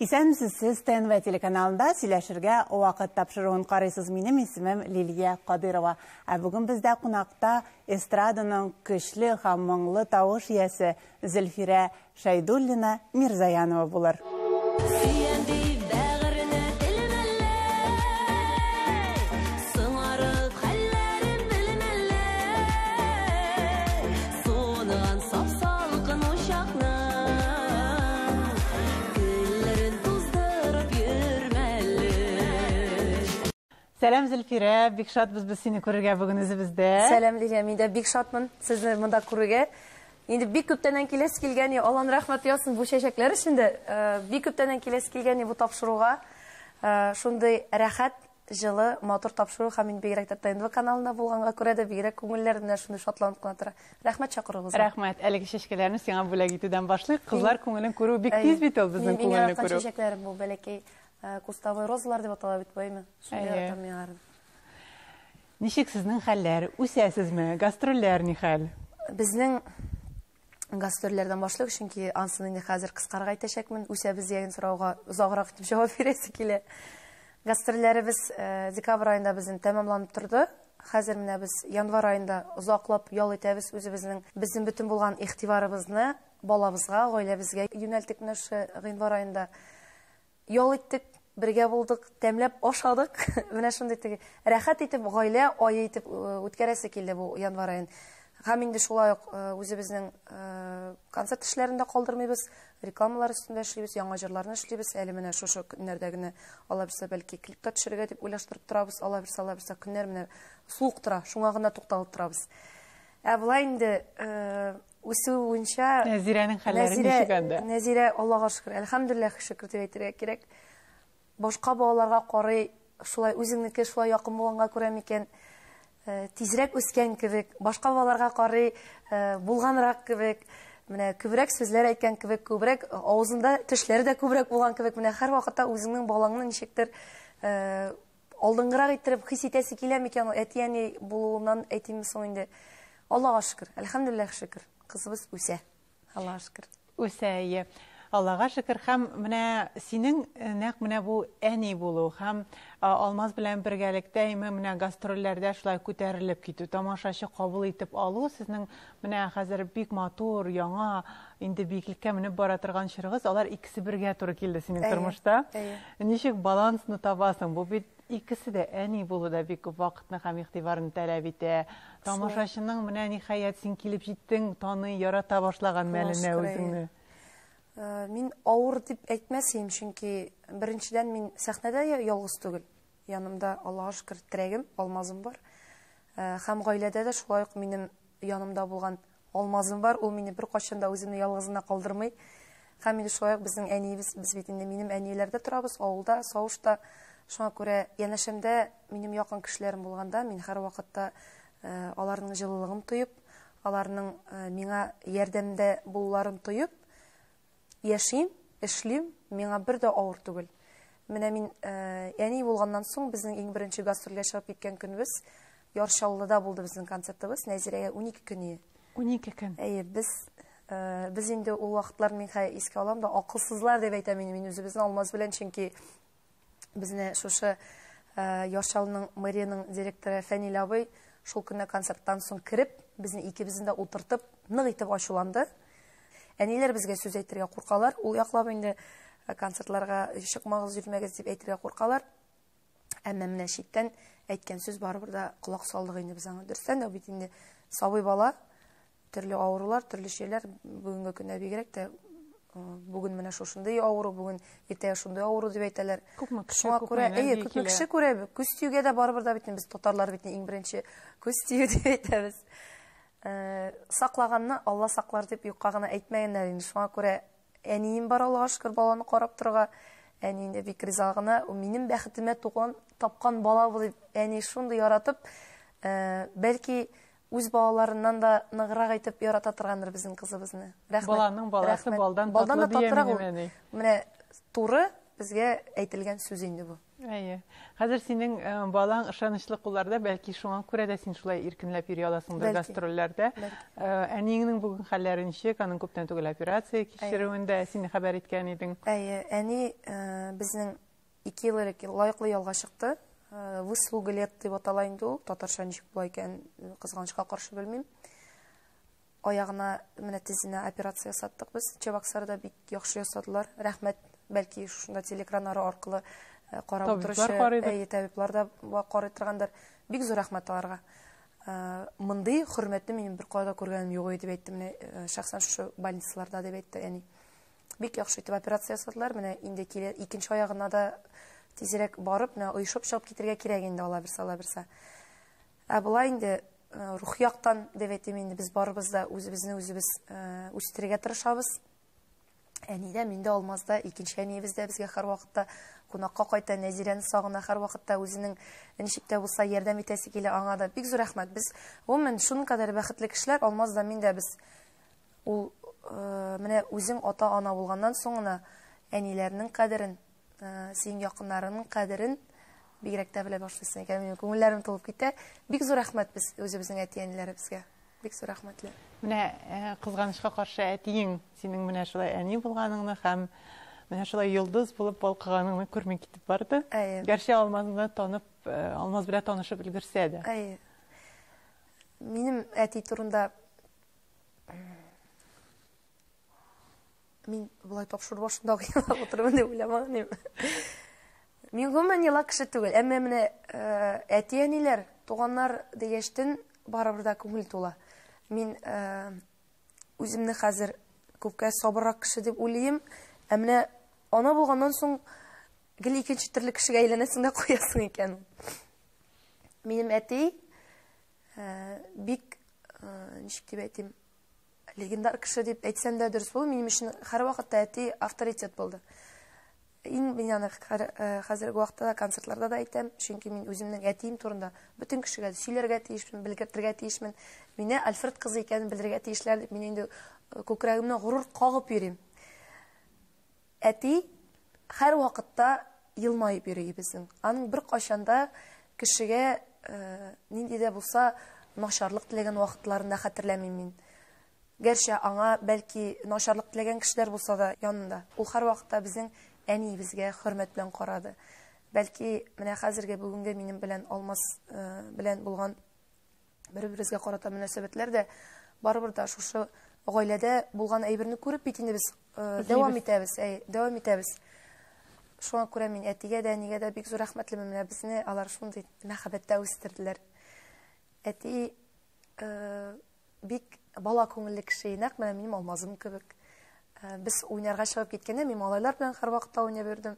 Исәнмесез, сез ТНВ телеканалында сөйләшергә вакыт тапшыруын карыйсыз. Минем исемем Лилия Кадырова. Ә бүген бездә кунакта эстраданың көчле һәм моңлы тавыш иясе Зөлфирә Шәйдуллина Мирзаянова булыр. Сөям дип бәгыренә телмәлләй, Соңарып хәлләрен белмәлләй, Суынган сап-салкын учакның Көлләрен туздырып йөрмәле. Сәлам, Зөлфирә, бик шатбыз без сине күрергә бүген үзебездә. Сәлам, Лилия, мин дә бик шатмын сезне монда күрергә. Инде бик күптәннән киләсе килгән, Алланың рәхмәте яусын бу чәчәкләр өчен дә. Бик күптәннән киләсе килгән бу тапшыруга. Шундый рәхәт, җылы, матур тапшыру һәм инде бигрәк тә ТНВ каналында булганга күрә дә бигрәк күңелләр менә шундый шатланып кына тора. Рәхмәт чакыруыгызга. Рәхмәт. Әлеге чәчкәләрне сиңа бүләк итүдән башлыйк. Кызлар күңелен күрү бик тиз бит ул безнең Мин күңелне яраткан күрү. чәчәкләрем бу бәләкәй кустовой розалар дип атала бит бу, әйме? Шундый яратам мин аларны. Ничек сезнең хәлләр? Үсәсезме? Гастрольләр ни хәл? Безнең гастрольләрдән башлыйк, чөнки ансын инде хәзер кыскарак әйтәчәкмен. Үсәбез дигән сорауга озаграк итеп җавап бирәсе килә. Гастрольләребез декабрь аенда безнең тәмамланып торды. Хәзер менә без январь аенда озаклап ял итәбез үзебезнең. Безнең бөтен булган игътибарыбызны балабызга, гаиләбезгә юнәлттек менә шушы гыйнвар аенда. Ял иттек, бергә булдык, тәмләп ашадык. Менә шундый теге рәхәт итеп, гаилә ае итеп үткәрәсе килде бу январь аен. Һәм инде шулай ук үзебезнең концерт эшләрен дә калдырмыйбыз, рекламалар өстендә эшлибез, яңа җырларны эшлибез. Әле менә шушы көннәрдә генә Алла бирсә, бәлки клип та төшерергә дип уйлаштырып торабыз. Алла бирсә, Алла бирсә, көннәр менә суык тора, шуңа гына тукталып торабыз. Ә болай инде үсү буенча Нәзирәнең хәлләре ничек анда? Нәзирә, Аллага шөкер, әлхәмдүлилләһ шөкер дип әйтергә кирәк. Башка балаларга карый, шулай үзеңнеке шулай якын булганга күрә микән, тизрәк үскән кебек, башка балаларга карый, булганрак кебек, менә күбрәк сүзләр әйткән кебек, күбрәк авызында тешләре дә күбрәк булган кебек, менә һәр вакытта үзеңнең балаңны ничектер алдынгырак иттереп хис итәсе килә микән, ул әти-әни булуыннан әйтимме соң инде. Аллага шөкер, әлхәмдүлилләһ шөкер, кызыбыз үсә. Аллага шөкер. Үсә, әйе. Аллага шөкер. Һәм менә синең нәкъ менә бу әни булу һәм Алмаз белән бергәлектә име менә гастрольләрдә шулай күтәрелеп китү, тамашачы кабул итеп алу сезнең менә хәзер бик матур, яңа инде биеклеккә менеп бара торган чорыгыз, алар икесе бергә туры килде синең тормышта. Ничек балансны табасың? Бу бит икесе дә әни булу да бик күп вакытны һәм игътибарны таләп итә. Тамашачының менә ниһаять син килеп җиттең, таный, ярата башлаган мәленә үзеңне. Мин авыр дип әйтмәс идем, чөнки беренчедән мин сәхнәдә ялгыз түгел. Янымда, Аллаһка шөкер, терәгем, Алмазым бар. Һәм гаиләдә дә шулай ук минем янымда булган Алмазым бар. Ул мине беркайчан да үземне ялгызына калдырмый. Һәм инде шулай ук безнең әниебез, без бит инде минем әниләрдә торабыз, авылда, Савышта. Шуңа күрә янәшәмдә минем якын кешеләрем булганда, мин һәр вакытта аларның җылылыгын тоеп, аларның миңа ярдәмдә булуларын тоеп, яшим, эшлим, миңа бер дә авыр түгел. Менә мин әни булганнан соң безнең иң беренче гастрольгә чыгып киткән көнебез Яр Чаллыда булды безнең концертыбыз, Нәзирәгә 12 көн иде. 12 көн. Әйе, без инде ул вакытлар мин хәзер искә алам да, акылсызлар дип әйтәм инде мин үзебезне Алмаз белән, чөнки безне шушы Яр Чаллының мэриянең директоры Фәнил абый шул көнне концерттан соң кереп, безне икебезне дә утыртып, нык итеп ачуланды. Әниләр безгә сүз әйтергә куркалар, ул яклап инде концертларга чыкмагыз, йөрмәгез дип әйтергә куркалар. Әмма менә читтән әйткән сүз барыбер дә колак салдык инде без аңа. Дөрестән дә бит инде сабый бала, төрле авырулар, төрле чирләр бүгенге көндә бигрәк тә, бүген менә шушындый авыру, бүген иртәгә шундый авыру дип әйтәләр. Күпме кеше, Шуңа күпме күрә, әйе, энергия күпме килә. кеше күрә, күз тиюгә дә барыбер дә бит инде без татарлар бит иң беренче күз тию дип әйтәбез. Саклаганны Алла саклар дип юкка гына әйтмәгәннәр инде. Шуңа күрә әнием бар, Аллага шөкер, баланы карап торырга. Әни инде бик риза гына, ул минем бәхетемә туган, тапкан бала бу дип, әни шундый яратып, бәлки үз балаларыннан да ныграк итеп ярата торгандыр безнең кызыбызны. Рәхмәт. Баланың баласы Рәхмәт. балдан Балдан татлы да дия татлырак минем ул. әни. Менә туры безгә әйтелгән сүз инде бу. Әйе. Хәзер синең э, балаң ышанычлы кулларда, бәлки шуңа күрә дә син шулай иркенләп йөри аласыңдыр гастрольләрдә. Э, әниеңнең бүген хәлләре ничек? Аның күптән түгел операция кичерүен дә син хәбәр иткән идең. Әйе, әни э, безнең 2 ел элек лаеклы ялга чыкты. Выслуга лет дип атала инде ул. Татарча ничек була икән, кызганычка каршы белмим. Аягына, менә тезенә операция ясаттык без. Чабаксарда бик яхшы ясадылар. Рәхмәт, бәлки шушында телекраннары аркылы э, карап утыручы әйе, табиблар да карый торгандыр. Бик зур рәхмәт аларга. Э, мондый хөрмәтне минем беркайда да күргәнем юк иде дип әйтте менә э, шәхсән шушы больницаларда дип әйтте әни. Бик яхшы итеп операция ясадылар. Менә инде килә икенче аягына да тизрәк барып, менә оешып чыгып китергә кирәк инде ала бирсә, ала бирсә. Ә болай инде рухи яктан дип әйтим инде, без барыбыз да үзебезне үзебез үстерергә тырышабыз. Әни дә, мин дә, Алмаз да, икенче әниебез дә безгә һәрвакытта кунакка кайта, Нәзирәне сагына, һәрвакытта үзенең ничек тә булса ярдәм итәсе килә аңа да. Бик зур рәхмәт. Без гомумән шуның кадәр бәхетле кешеләр, Алмаз да, мин дә без. Ул менә үзең ата-ана булганнан соң гына әниләрнең кадерен Синең якыннарыңның кадерен бигрәк тә белә башлыйсың икән. Минем күңелләрем тулып китә. Бик зур рәхмәт без үзебезнең әти-әниләребезгә. Бик зур рәхмәтле. Менә кызганычка каршы әтиең синең менә шулай әни булганыңны һәм менә шулай йолдыз булып балкыганыңны күрми китеп барды. Әйе. Гәрчә Алмазны танып, Алмаз белән танышып өлгерсә дә. Әйе. Минем әти турында Мин болай тапшыру башында ук елап утырырмын дип уйламаган идем. Мин гомумән елак кеше түгел. Әмма менә э, әти-әниләр, туганнар дигәчтен барыбер дә күңел тула. Мин э, үземне хәзер күпкә сабыррак кеше дип уйлыйм. Ә менә ана булганнан соң гел икенче төрле кешегә әйләнәсең дә куясың икән. Минем әти э, бик ничек дип әйтим, Легендар кеше дип әйтсәм дә дөрес булыр. Минем өчен һәрвакытта әти авторитет булды. Иң мин аны э, хәзерге вакытта да концертларда да әйтәм, чөнки мин үземнең әтием турында бөтен кешегә сөйләргә тиешмен, белгертергә тиешмен. Мине Альфред кызы икәнен белергә тиешләр дип мин инде э, күкрәгемне горур кагып йөрим. Әти һәрвакытта елмаеп йөри безнең. Аның беркайчан да кешегә нинди дә булса начарлык теләгән вакытларын да хәтерләмим мин. Гәрчә аңа бәлки начарлык теләгән кешеләр булса да янында. Ул һәрвакытта безнең әниебезгә хөрмәт белән карады. Бәлки менә хәзерге бүгенге минем белән Алмаз белән булган бер-беребезгә карата мөнәсәбәтләр дә барыбер дә шушы гаиләдә булган әйберне күреп бит инде без э, дәвам итәбез, әй, дәвам итәбез. Шуңа күрә мин әтигә дә, әнигә дә бик зур рәхмәтлемен. Менә безне алар шундый мәхәббәттә үстерделәр. Әти э, бик бала күңелле кеше, нәкъ менә минем Алмазым кебек. Э, без уйнарга чыгып киткәндә мин малайлар белән һәрвакытта уйнап йөрдем.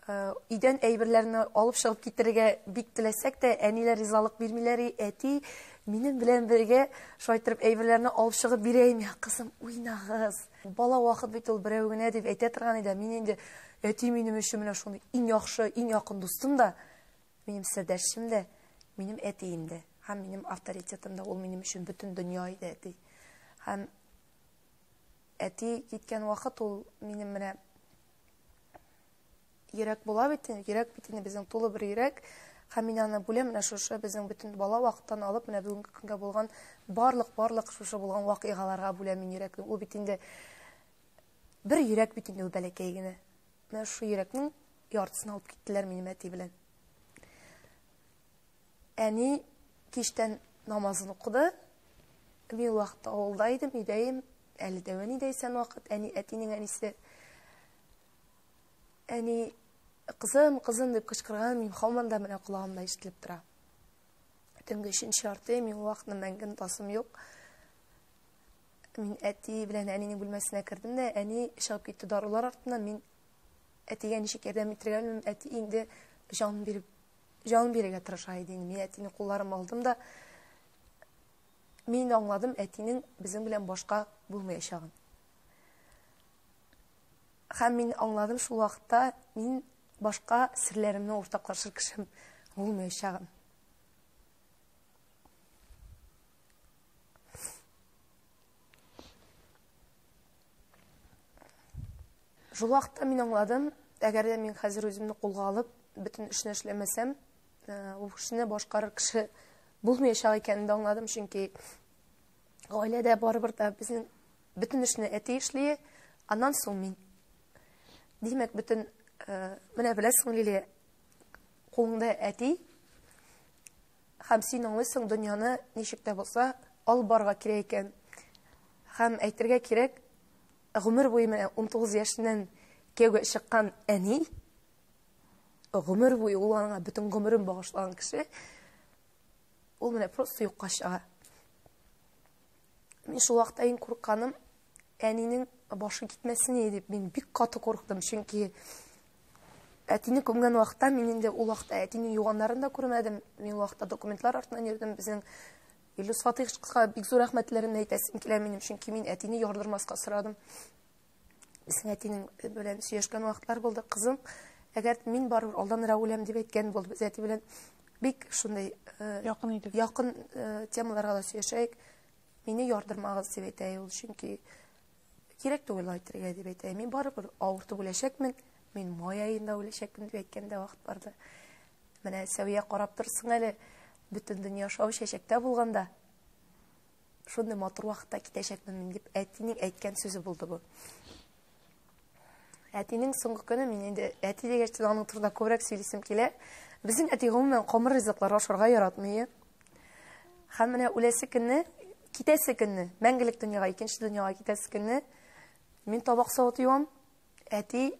Э, өйдән әйберләрне алып чыгып китерергә бик теләсәк тә, әниләр ризалык бирмиләр. Әти минем белән бергә шулай итеп әйберләрне алып чыгып бирә иде. Кызым, уйнагыз. Бала вакыт бит ул берәү генә дип әйтә торган иде. Мин инде әти минем өчен менә шундый иң яхшы, иң якын дустым да, минем сердәшчем дә, минем әтием дә һәм минем авторитетым да, ул минем өчен бөтен дөнья иде әти. Һәм әти киткән вакыт ул минем менә йөрәк була бит инде, йөрәк бит инде безнең тулы бер йөрәк. Һәм мин аны бүләм, менә шушы безнең бөтен бала вакыттан алып, менә бүгенге көнгә булган барлык, барлык шушы булган вакыйгаларга бүләм мин йөрәкне. Ул бит инде бер йөрәк бит инде ул бәләкәй генә. Менә шушы йөрәкнең яртысын алып киттеләр минем әти белән. Әни кичтән намазын укыды. Мин ул вакытта авылда идем, өйдә идем. Әле дәү әни дә исән вакыт, әни, әтинең әнисе. Әни, кызым, кызым дип кычкырган мин һаман да менә колагымда ишетелеп тора. Төнге өченче ярты, мин ул вакытны мәңге онытасым юк. Мин әти белән әнинең бүлмәсенә кердем дә, әни чыгып китте дарулар артыннан, мин әтигә ничек ярдәм итәргә белмим, әти инде җан биреп, җан бирергә тырыша иде инде. Мин әтине кулларыма алдым да, мин аңладым әтинең безнең белән башка булмаячагын. Һәм мин аңладым шул вакытта мин башка серләремне уртаклашыр кешем булмаячагын. Шул вакытта мин аңладым, әгәр дә мин хәзер үземне кулга алып, бөтен эшне эшләмәсәм, ул эшне башкарыр кеше булмаячак икәнен дә аңладым, чөнки гаиләдә барыбер дә безнең бөтен эшне әти эшли, аннан соң мин. Димәк, бөтен, менә беләсең, Лилия, кулыңда әти, һәм син аңлыйсың, дөньяны ничек тә булса алып барырга кирәк икән. Һәм әйтергә кирәк, гомер буе менә 19 яшеннән кияүгә чыккан әни, гомер буе ул аңа бөтен гомерен багышлаган кеше, ул менә просто юкка чыга. Мин шул вакытта иң курыкканым, әнинең башы китмәсен иде дип, мин бик каты курыктым, чөнки әтине күмгән вакытта мин инде ул вакытта әтинең юганнарын да күрмәдем. Мин ул вакытта документлар артыннан йөрдем. Безнең Илдус Фатыйховичка бик зур рәхмәтләремне әйтәсем килә минем, чөнки мин әтине ярдырмаска сорадым. Безнең әтинең белән сөйләшкән вакытлар булды. Кызым, әгәр мин барыбер алданрак үләм дип әйткән булды. Без әти белән бик шундый якын идек. Якын темаларга да сөйләшәйек. Мине ярдырмагыз дип әйтә ул, чөнки кирәк түгел әйтергә дип әйтә. Мин барыбер авыртып үләчәкмен, мин май аенда үләчәкмен дип әйткән дә вакыт барды. Менә Сәвия карап торсың әле, бөтен дөнья шау чәчәктә булганда, шундый матур вакытта китәчәкмен мин дип әтинең әйткән сүзе булды бу. Әтинең соңгы көне, мин инде әти дигәч аның турында күбрәк сөйлисем килә. Безнең әти гомумән камыр ризыклары ашарга яратмый. Һәм менә үләсе көнне, китәсе көнне, мәңгелек дөньяга, икенче дөньяга китәсе көнне мин табак савыт юам. Әти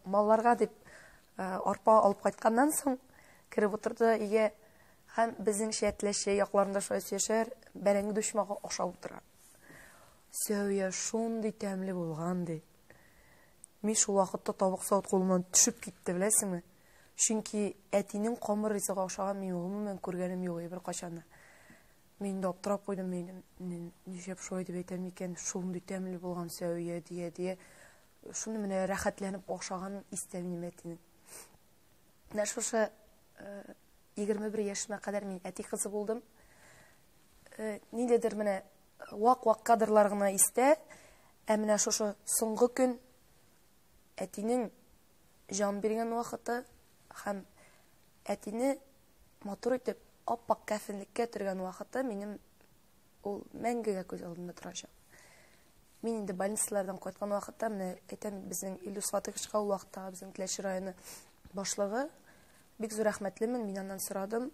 малларга дип арпа алып кайтканнан соң кереп утырды өйгә һәм безнең Шәтләше якларында шулай сөйләшәр, бәрәңге дучмагы ашап утыра. Сәвия шундый тәмле булган ди. Мин шул вакытта табак савыт кулымнан төшеп китте, беләсеңме? Чөнки әтинең камыр ризыгы ашаган мин гомумән күргәнем юк бер кайчан да. Мин дә аптырап куйдым, мин нишләп шулай дип әйтәм икән, шундый тәмле булган Сәвия дия дия. Шуны менә рәхәтләнеп ашаган истә минем әтинең. Менә шушы 21 яшемә кадәр мин әти кызы булдым. Ниндидер менә вак-вак кадрлар гына истә, ә менә шушы соңгы көн әтинең җан биргән вакыты һәм әтине матур итеп ап-ак кәфенлеккә төргән вакыты минем ул мәңгегә күз алдымда торачак. Мин инде больницалардан кайткан вакытта, менә әйтәм, безнең Илдус Фатыйховичка ул вакытта безнең Теләче районы башлыгы, бик зур рәхмәтлемен, мин аннан сорадым,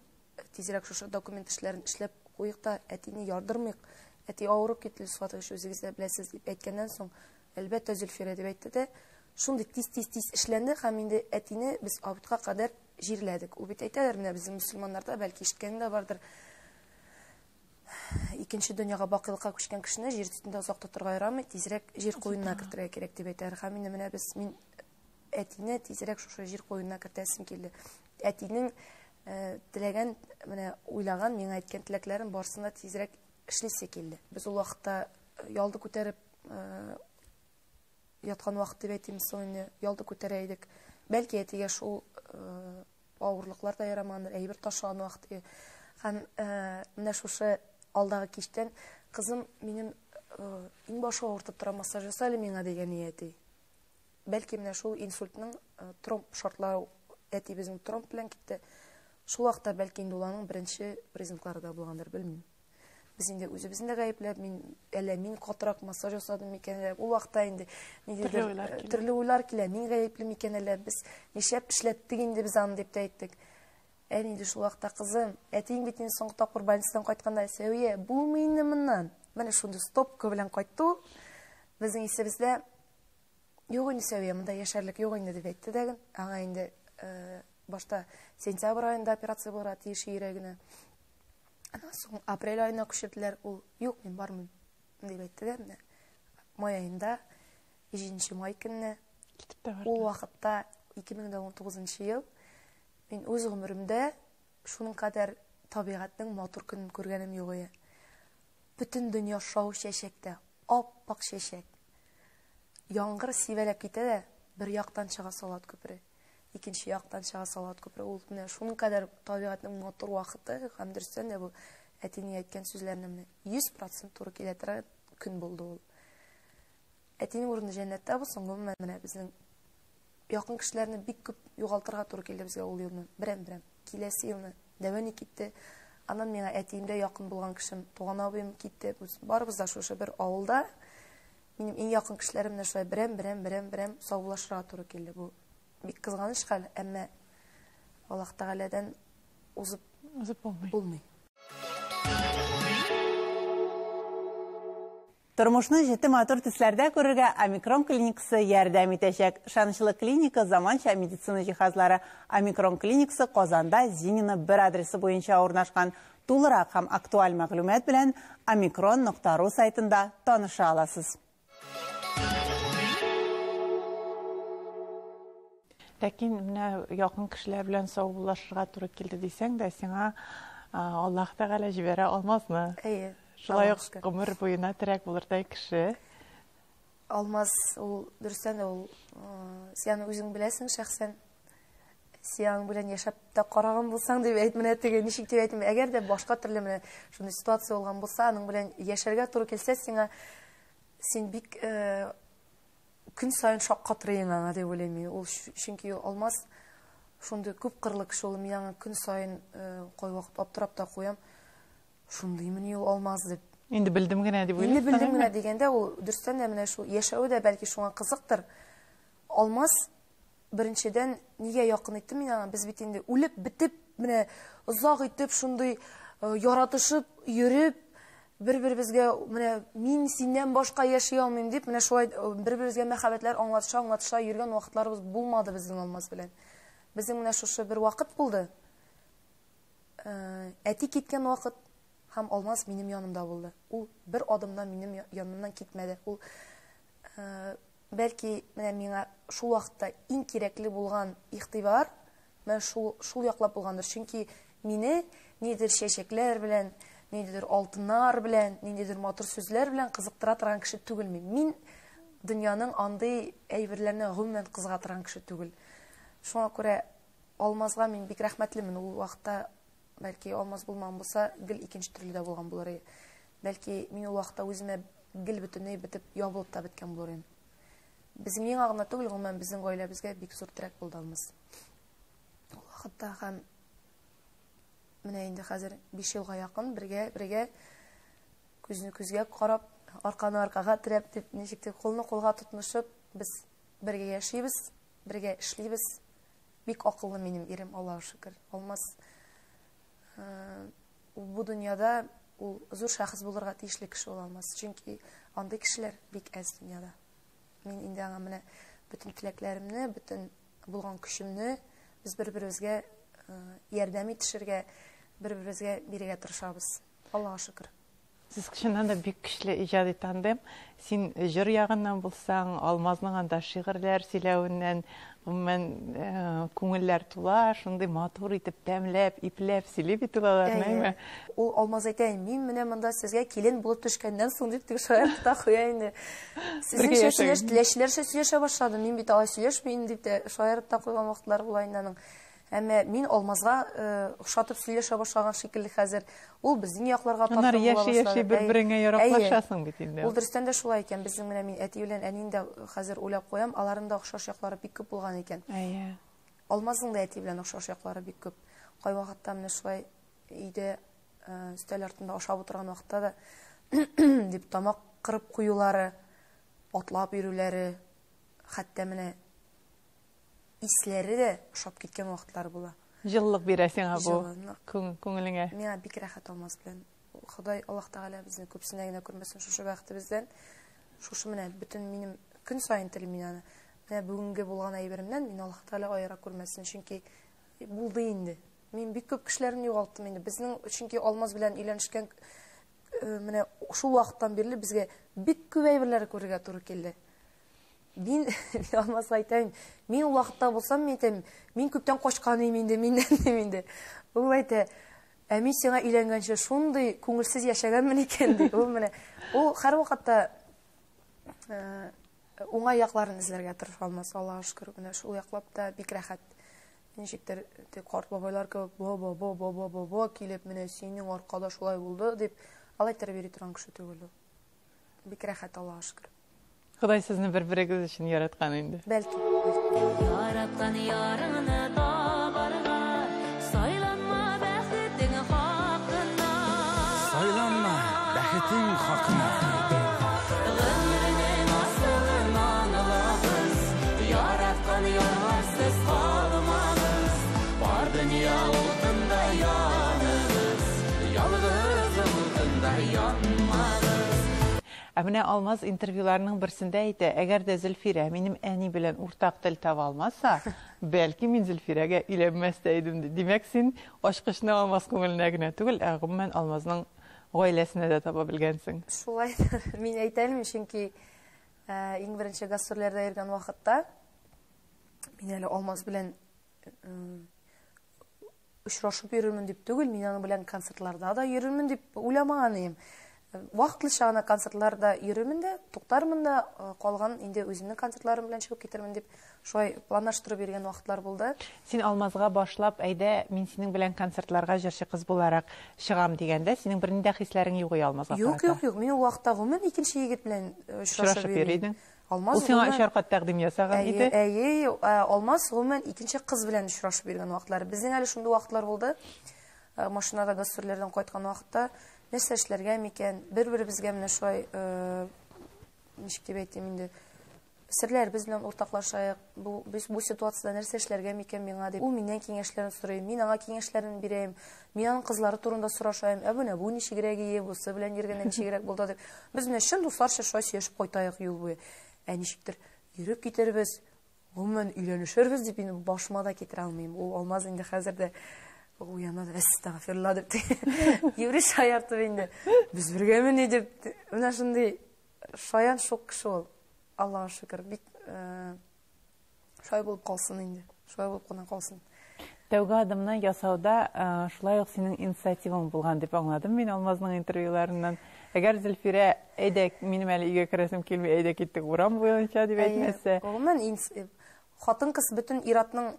тизрәк шушы документ эшләрен эшләп куйык та, әтине ярдырмыйк, әти авырып китте, Илдус Фатыйхович, үзегез дә беләсез дип әйткәннән соң, әлбәттә, Зөлфирә дип әйтте дә, шундый тиз-тиз-тиз эшләнде һәм инде әтине без абытка кадәр җирләдек. Ул бит әйтәләр, менә безнең мөселманнарда, бәлки ишеткәнең дә бардыр, икенче дөньяга бакыйлыкка күчкән кешене җир өстендә озак тотырга ярамый, тизрәк җир куенына кертергә кирәк дип әйтәләр. Һәм инде менә без, мин әтине тизрәк шушы җир куенына кертәсем килде. Әтинең теләгән, менә уйлаган, миңа әйткән теләкләрен барысын да тизрәк эшлисе килде. Без ул вакытта ялды күтәреп яткан вакыт дип әйтим, соң инде ялды күтәрә идек. Бәлки әтигә шул авырлыклар да ярамагандыр, әйбер ташыган вакыт. Һәм менә шушы алдагы кичтән кызым минем иң башы авыртып тора, массаж яса әле миңа дигән әти. Бәлки менә шул инсультның тромб шартлау, әти безнең тромб белән китте. Шул вакытта бәлки инде ул аның беренче признаклары да булгандыр, белмим. Без инде үзебезне дә гаепләп, мин әллә мин катырак массаж ясадым микән әллә, ул вакытта инде ниндидер, Төрле уйлар килә. төрле уйлар килә, мин гаепле микән әллә, без нишләп эшләттек инде без аны дип тә әйттек. Ә инде шул вакытта кызым, әтиең бит инде соңгы тапкыр больницадан кайтканда, Сәвия, булмый инде моннан. Менә шундый стопка белән кайтты ул. Безнең исебездә юк инде Сәвия, монда яшәрлек юк инде дип әйтте дә. Аңа инде башта сентябрь аенда операция булырга тиеш йөрәгенә. Аннан соң апрель аена күчерделәр, ул юк, мин бармыйм дип әйтте дә. Менә май аенда, 7 май көнне, Китеп тә барды. ул вакытта ике мең дә ун тугызынчы ел, мин үз гомеремдә шуның кадәр табигатьнең матур көнен күргәнем юк иде. Бөтен дөнья шау чәчәктә, ап-ак чәчәк. Яңгыр сибәләп китә дә, бер яктан чыга Салават күпере, икенче яктан чыга Салават күпере. Ул менә шуның кадәр табигатьнең матур вакыты, һәм дөрестән дә бу әтинең әйткән сүзләренә менә 100% туры килә торган көн булды ул. Әтинең урыны җәннәттә булсын, гомумән менә безнең Якын кешеләрне бик күп югалтырга туры килде безгә ул елны. Берәм-берәм. Киләсе елны дәвәни китте. Аннан миңа әтием дә якын булган кешем, туган абыем китте. Без барыбыз да шушы бер авылда. Минем иң якын кешеләрем менә шулай берәм-берәм, берәм-берәм саубуллашырга туры килде. Бу бик кызганыч хәл, әмма Аллаһ Тәгаләдән узып узып булмый. Булмый. Тормышны җете матур төсләрдә күрергә Омикрон клиникасы ярдәм итәчәк. Ышанычлы клиника заманча медицина җиһазлары. Омикрон клиникасы Казанда Зинина 1 адресы буенча урнашкан. Тулырак һәм актуаль мәгълүмат белән омикрон нокта ру сайтында таныша аласыз. Ләкин менә якын кешеләр белән саубуллашырга туры килде дисәң дә, сиңа Аллаһ Тәгалә җибәрә алмазмы? Әйе. Шулай ук гомер буена терәк булырдай кеше. Алмаз ул дөрестән дә ул син аны үзең беләсең шәхсән. Син аның белән яшәп тә караган булсаң дип әйт, менә теге ничек дип әйтим, әгәр дә башка төрле менә шундый ситуация булган булса, аның белән яшәргә туры килсә сиңа, син бик көн саен шаккатырыйң аңа дип уйлыйм мин. Ул чөнки Алмаз шундый күп кырлы кеше ул, мин аңа көн саен кайвакыт аптырап та куям. Шундыймыни ул Алмаз дип. Инде белдем генә дип уйлыйсың. Инде белдем генә дигәндә ул дөрестән дә менә шул яшәве дә бәлки шуңа кызыктыр. Алмаз беренчедән нигә якын иттем мин аңа? Без бит инде үлеп бетеп, менә озак итеп шундый яратышып йөреп, бер-беребезгә менә мин синнән башка яши алмыйм дип, менә шулай бер-беребезгә мәхәббәтләр аңлатыша, аңлатыша йөргән вакытларыбыз булмады безнең Алмаз белән. Безнең менә шушы бер вакыт булды. Әти киткән вакыт һәм Алмаз минем янымда булды. Ул бер адымда минем янымнан китмәде. Ул бәлки менә миңа шул вакытта иң кирәкле булган игътибар менә шул, шул яклап булгандыр. Чөнки мине ниндидер чәчәкләр белән, ниндидер алтыннар белән, ниндидер матур сүзләр белән кызыктыра торган кеше түгел мин. Мин дөньяның андый әйберләренә гомумән кызыга торган кеше түгел. Шуңа күрә Алмазга мин бик рәхмәтлемен. Ул вакытта бәлки Алмаз булмаган булса, гел икенче төрле дә булган булыр иде. Бәлки мин ул вакытта үземә гел бөтенләй бетеп, ябылып та беткән булыр идем. Безнең миңа гына түгел, гомумән безнең гаиләбезгә бик зур терәк булды Алмаз. Ул вакытта һәм менә инде хәзер 5 елга якын бергә, бергә күзне күзгә карап, арканы аркага терәп дип, ничек дип, кулны кулга тотынышып, без бергә яшибез, бергә эшлибез. Бик акыллы минем ирем, Аллаһу шөкер. Алмаз ул бу дөньяда ул зур шәхес булырга тиешле кеше ул Алмаз. Чөнки андый кешеләр бик әз дөньяда. Мин инде аңа менә бөтен теләкләремне, бөтен булган көчемне без бер-беребезгә ярдәм итешергә, бер-беребезгә бирергә тырышабыз. Аллаһу шөкер. Сез чыннан да бик көчле иҗади тандем. Син җыр ягыннан булсаң, Алмазның анда шигырьләр сөйләвеннән, гомумән, күңелләр тула, шундый матур итеп, тәмләп, ипләп сөйли бит ул аларны, әйме? Ул Алмаз әйтә, мин менә монда сезгә килен булып төшкәннән соң дип теге шаяртып та куя инде. Сезнеңчә сөйләш, теләчеләрчә сөйләшә башладым, мин бит алай сөйләшмим дип тә шаярып та куйган вакытлар була инде аның. Әмма мин Алмазга охшатып сөйләшә башлаган шикелле хәзер. Ул безнең якларга тартым була башлады. Яши-яши бер-береңә яраклашасың бит инде. Ул дөрестән дә шулай икән. Безнең менә мин әти белән әнине дә хәзер уйлап куям, аларның да охшаш яклары бик күп булган икән. Әйе. Алмазның да әти белән охшаш яклары бик күп. Кайвакытта менә шулай өйдә өстәл артында ашап утырган вакытта да дип тамак кырып куюлары, атлап йөрүләре, хәтта менә исләре дә ошап киткән вакытлар була. Җылылык бирә сиңа бу күңелеңә. Миңа бик рәхәт Алмаз белән. Ходай, Аллаһ Тәгалә безне күпсенә генә күрмәсен шушы бәхетебездән. Шушы менә бөтен минем көн саен телим мин аны. Менә бүгенге булган әйберемнән мин Аллаһ Тәгалә аера күрмәсен, чөнки булды инде. Мин бик күп кешеләрне югалттым инде. Безнең чөнки Алмаз белән өйләнешкән менә шул вакыттан бирле безгә бик күп әйберләр күрергә туры килде. Мин, мин Алмазга әйтәм, мин ул вакытта булсам, мин әйтәм, мин күптән качкан идем инде, миннән дим инде. Ул әйтә, ә мин сиңа өйләнгәнче шундый күңелсез яшәгәнмен икән, ди. Ул менә, ул һәрвакытта уңай якларын эзләргә тырыша Алмаз, Аллаһка шөкер, менә шул яклап та бик рәхәт. Ничектер теге карт бабайлар кебек бо бо бо бо бо бо бо килеп, менә синең аркада шулай булды дип, алай иттереп йөри торган кеше түгел ул. Бик рәхәт, Аллаһка шөкер. Ходай сезне бер-берегез өчен яраткан инде. Бәлки. Яраткан ярыңны табарга, сайланма бәхетең хакына. Сайланма бәхетең хакына. Гомернең асылын аңлагыз, яраткан ярларсыз калмагыз. Бар дөнья утында яныгыз, ялгыз утында янмагыз. Ә менә Алмаз интервьюларының берсендә әйтә, әгәр дә Зөлфирә минем әни белән уртак тел таба алмаса, бәлки мин Зөлфирәгә өйләнмәс тә идем ди. Димәк, син ачкычны Алмаз күңеленә генә түгел, ә гомумән Алмазның гаиләсенә дә таба белгәнсең. Шулайдыр. Мин әйтә алмыйм, чөнки иң беренче гастрольләрдә йөргән вакытта мин әле Алмаз белән очрашып йөрермен дип түгел, мин аның белән концертларда да йөрермен дип уйламаган идем. Вакытлыча гына концертларда йөрермен дә, туктармын да, калган инде үземнең концертларым белән чыгып китермен дип шулай планлаштырып йөргән вакытлар булды. Син Алмазга башлап, әйдә, мин синең белән концертларга җырчы кыз буларак чыгам дигәндә, синең бернинди дә хисләрең юк иде Алмазга Юк, карата. юк, юк. Мин ул вакытта гомумән икенче егет белән очрашып Очрашып йөри идең. Алмаз Ул сиңа гомумән өч аркат тәкъдим ясаган Әйе, иде. әйе, Алмаз гомумән икенче кыз белән очрашып йөргән вакытлар. Безнең әле шундый вакытлар булды. Машинада гастрольләрдән кайткан вакытта нәрсә эшләргә микән? Бер-беребезгә менә шулай, ничек дип әйтим инде, серләребез белән уртаклашайык. Бу, без бу ситуациядә нәрсә эшләргә микән миңа дип. Ул миннән киңәшләрен сорый, мин аңа киңәшләрен бирәм. Мин аның кызлары турында сорашайым. Ә менә бу ничегрәк ие, бусы белән йөргәндә ничегрәк булды дип. Без менә чын дусларча шулай сөйләшеп кайтайык юл буе. Ә ничектер йөреп китербез, гомумән өйләнешербез дип инде башыма да китерә алмыйм. Ул Алмаз инде хәзер дә уяна да, әстәгъфирулла дип юри шаяртып инде. Без бергәмени дип, менә шундый шаян шук кеше ул. Аллаһка шөкер, бик шулай булып калсын инде. Шулай булып кына калсын. Тәүге адымны ясауда шулай ук синең инициативаң булган дип аңладым мин Алмазның интервьюларыннан. Әгәр Зөлфирә, әйдә, минем әле өйгә керәсем килми, әйдә киттек урам буенча дип Әйе, әйтмәсә. Гомумән, хатын-кыз бөтен ир-атның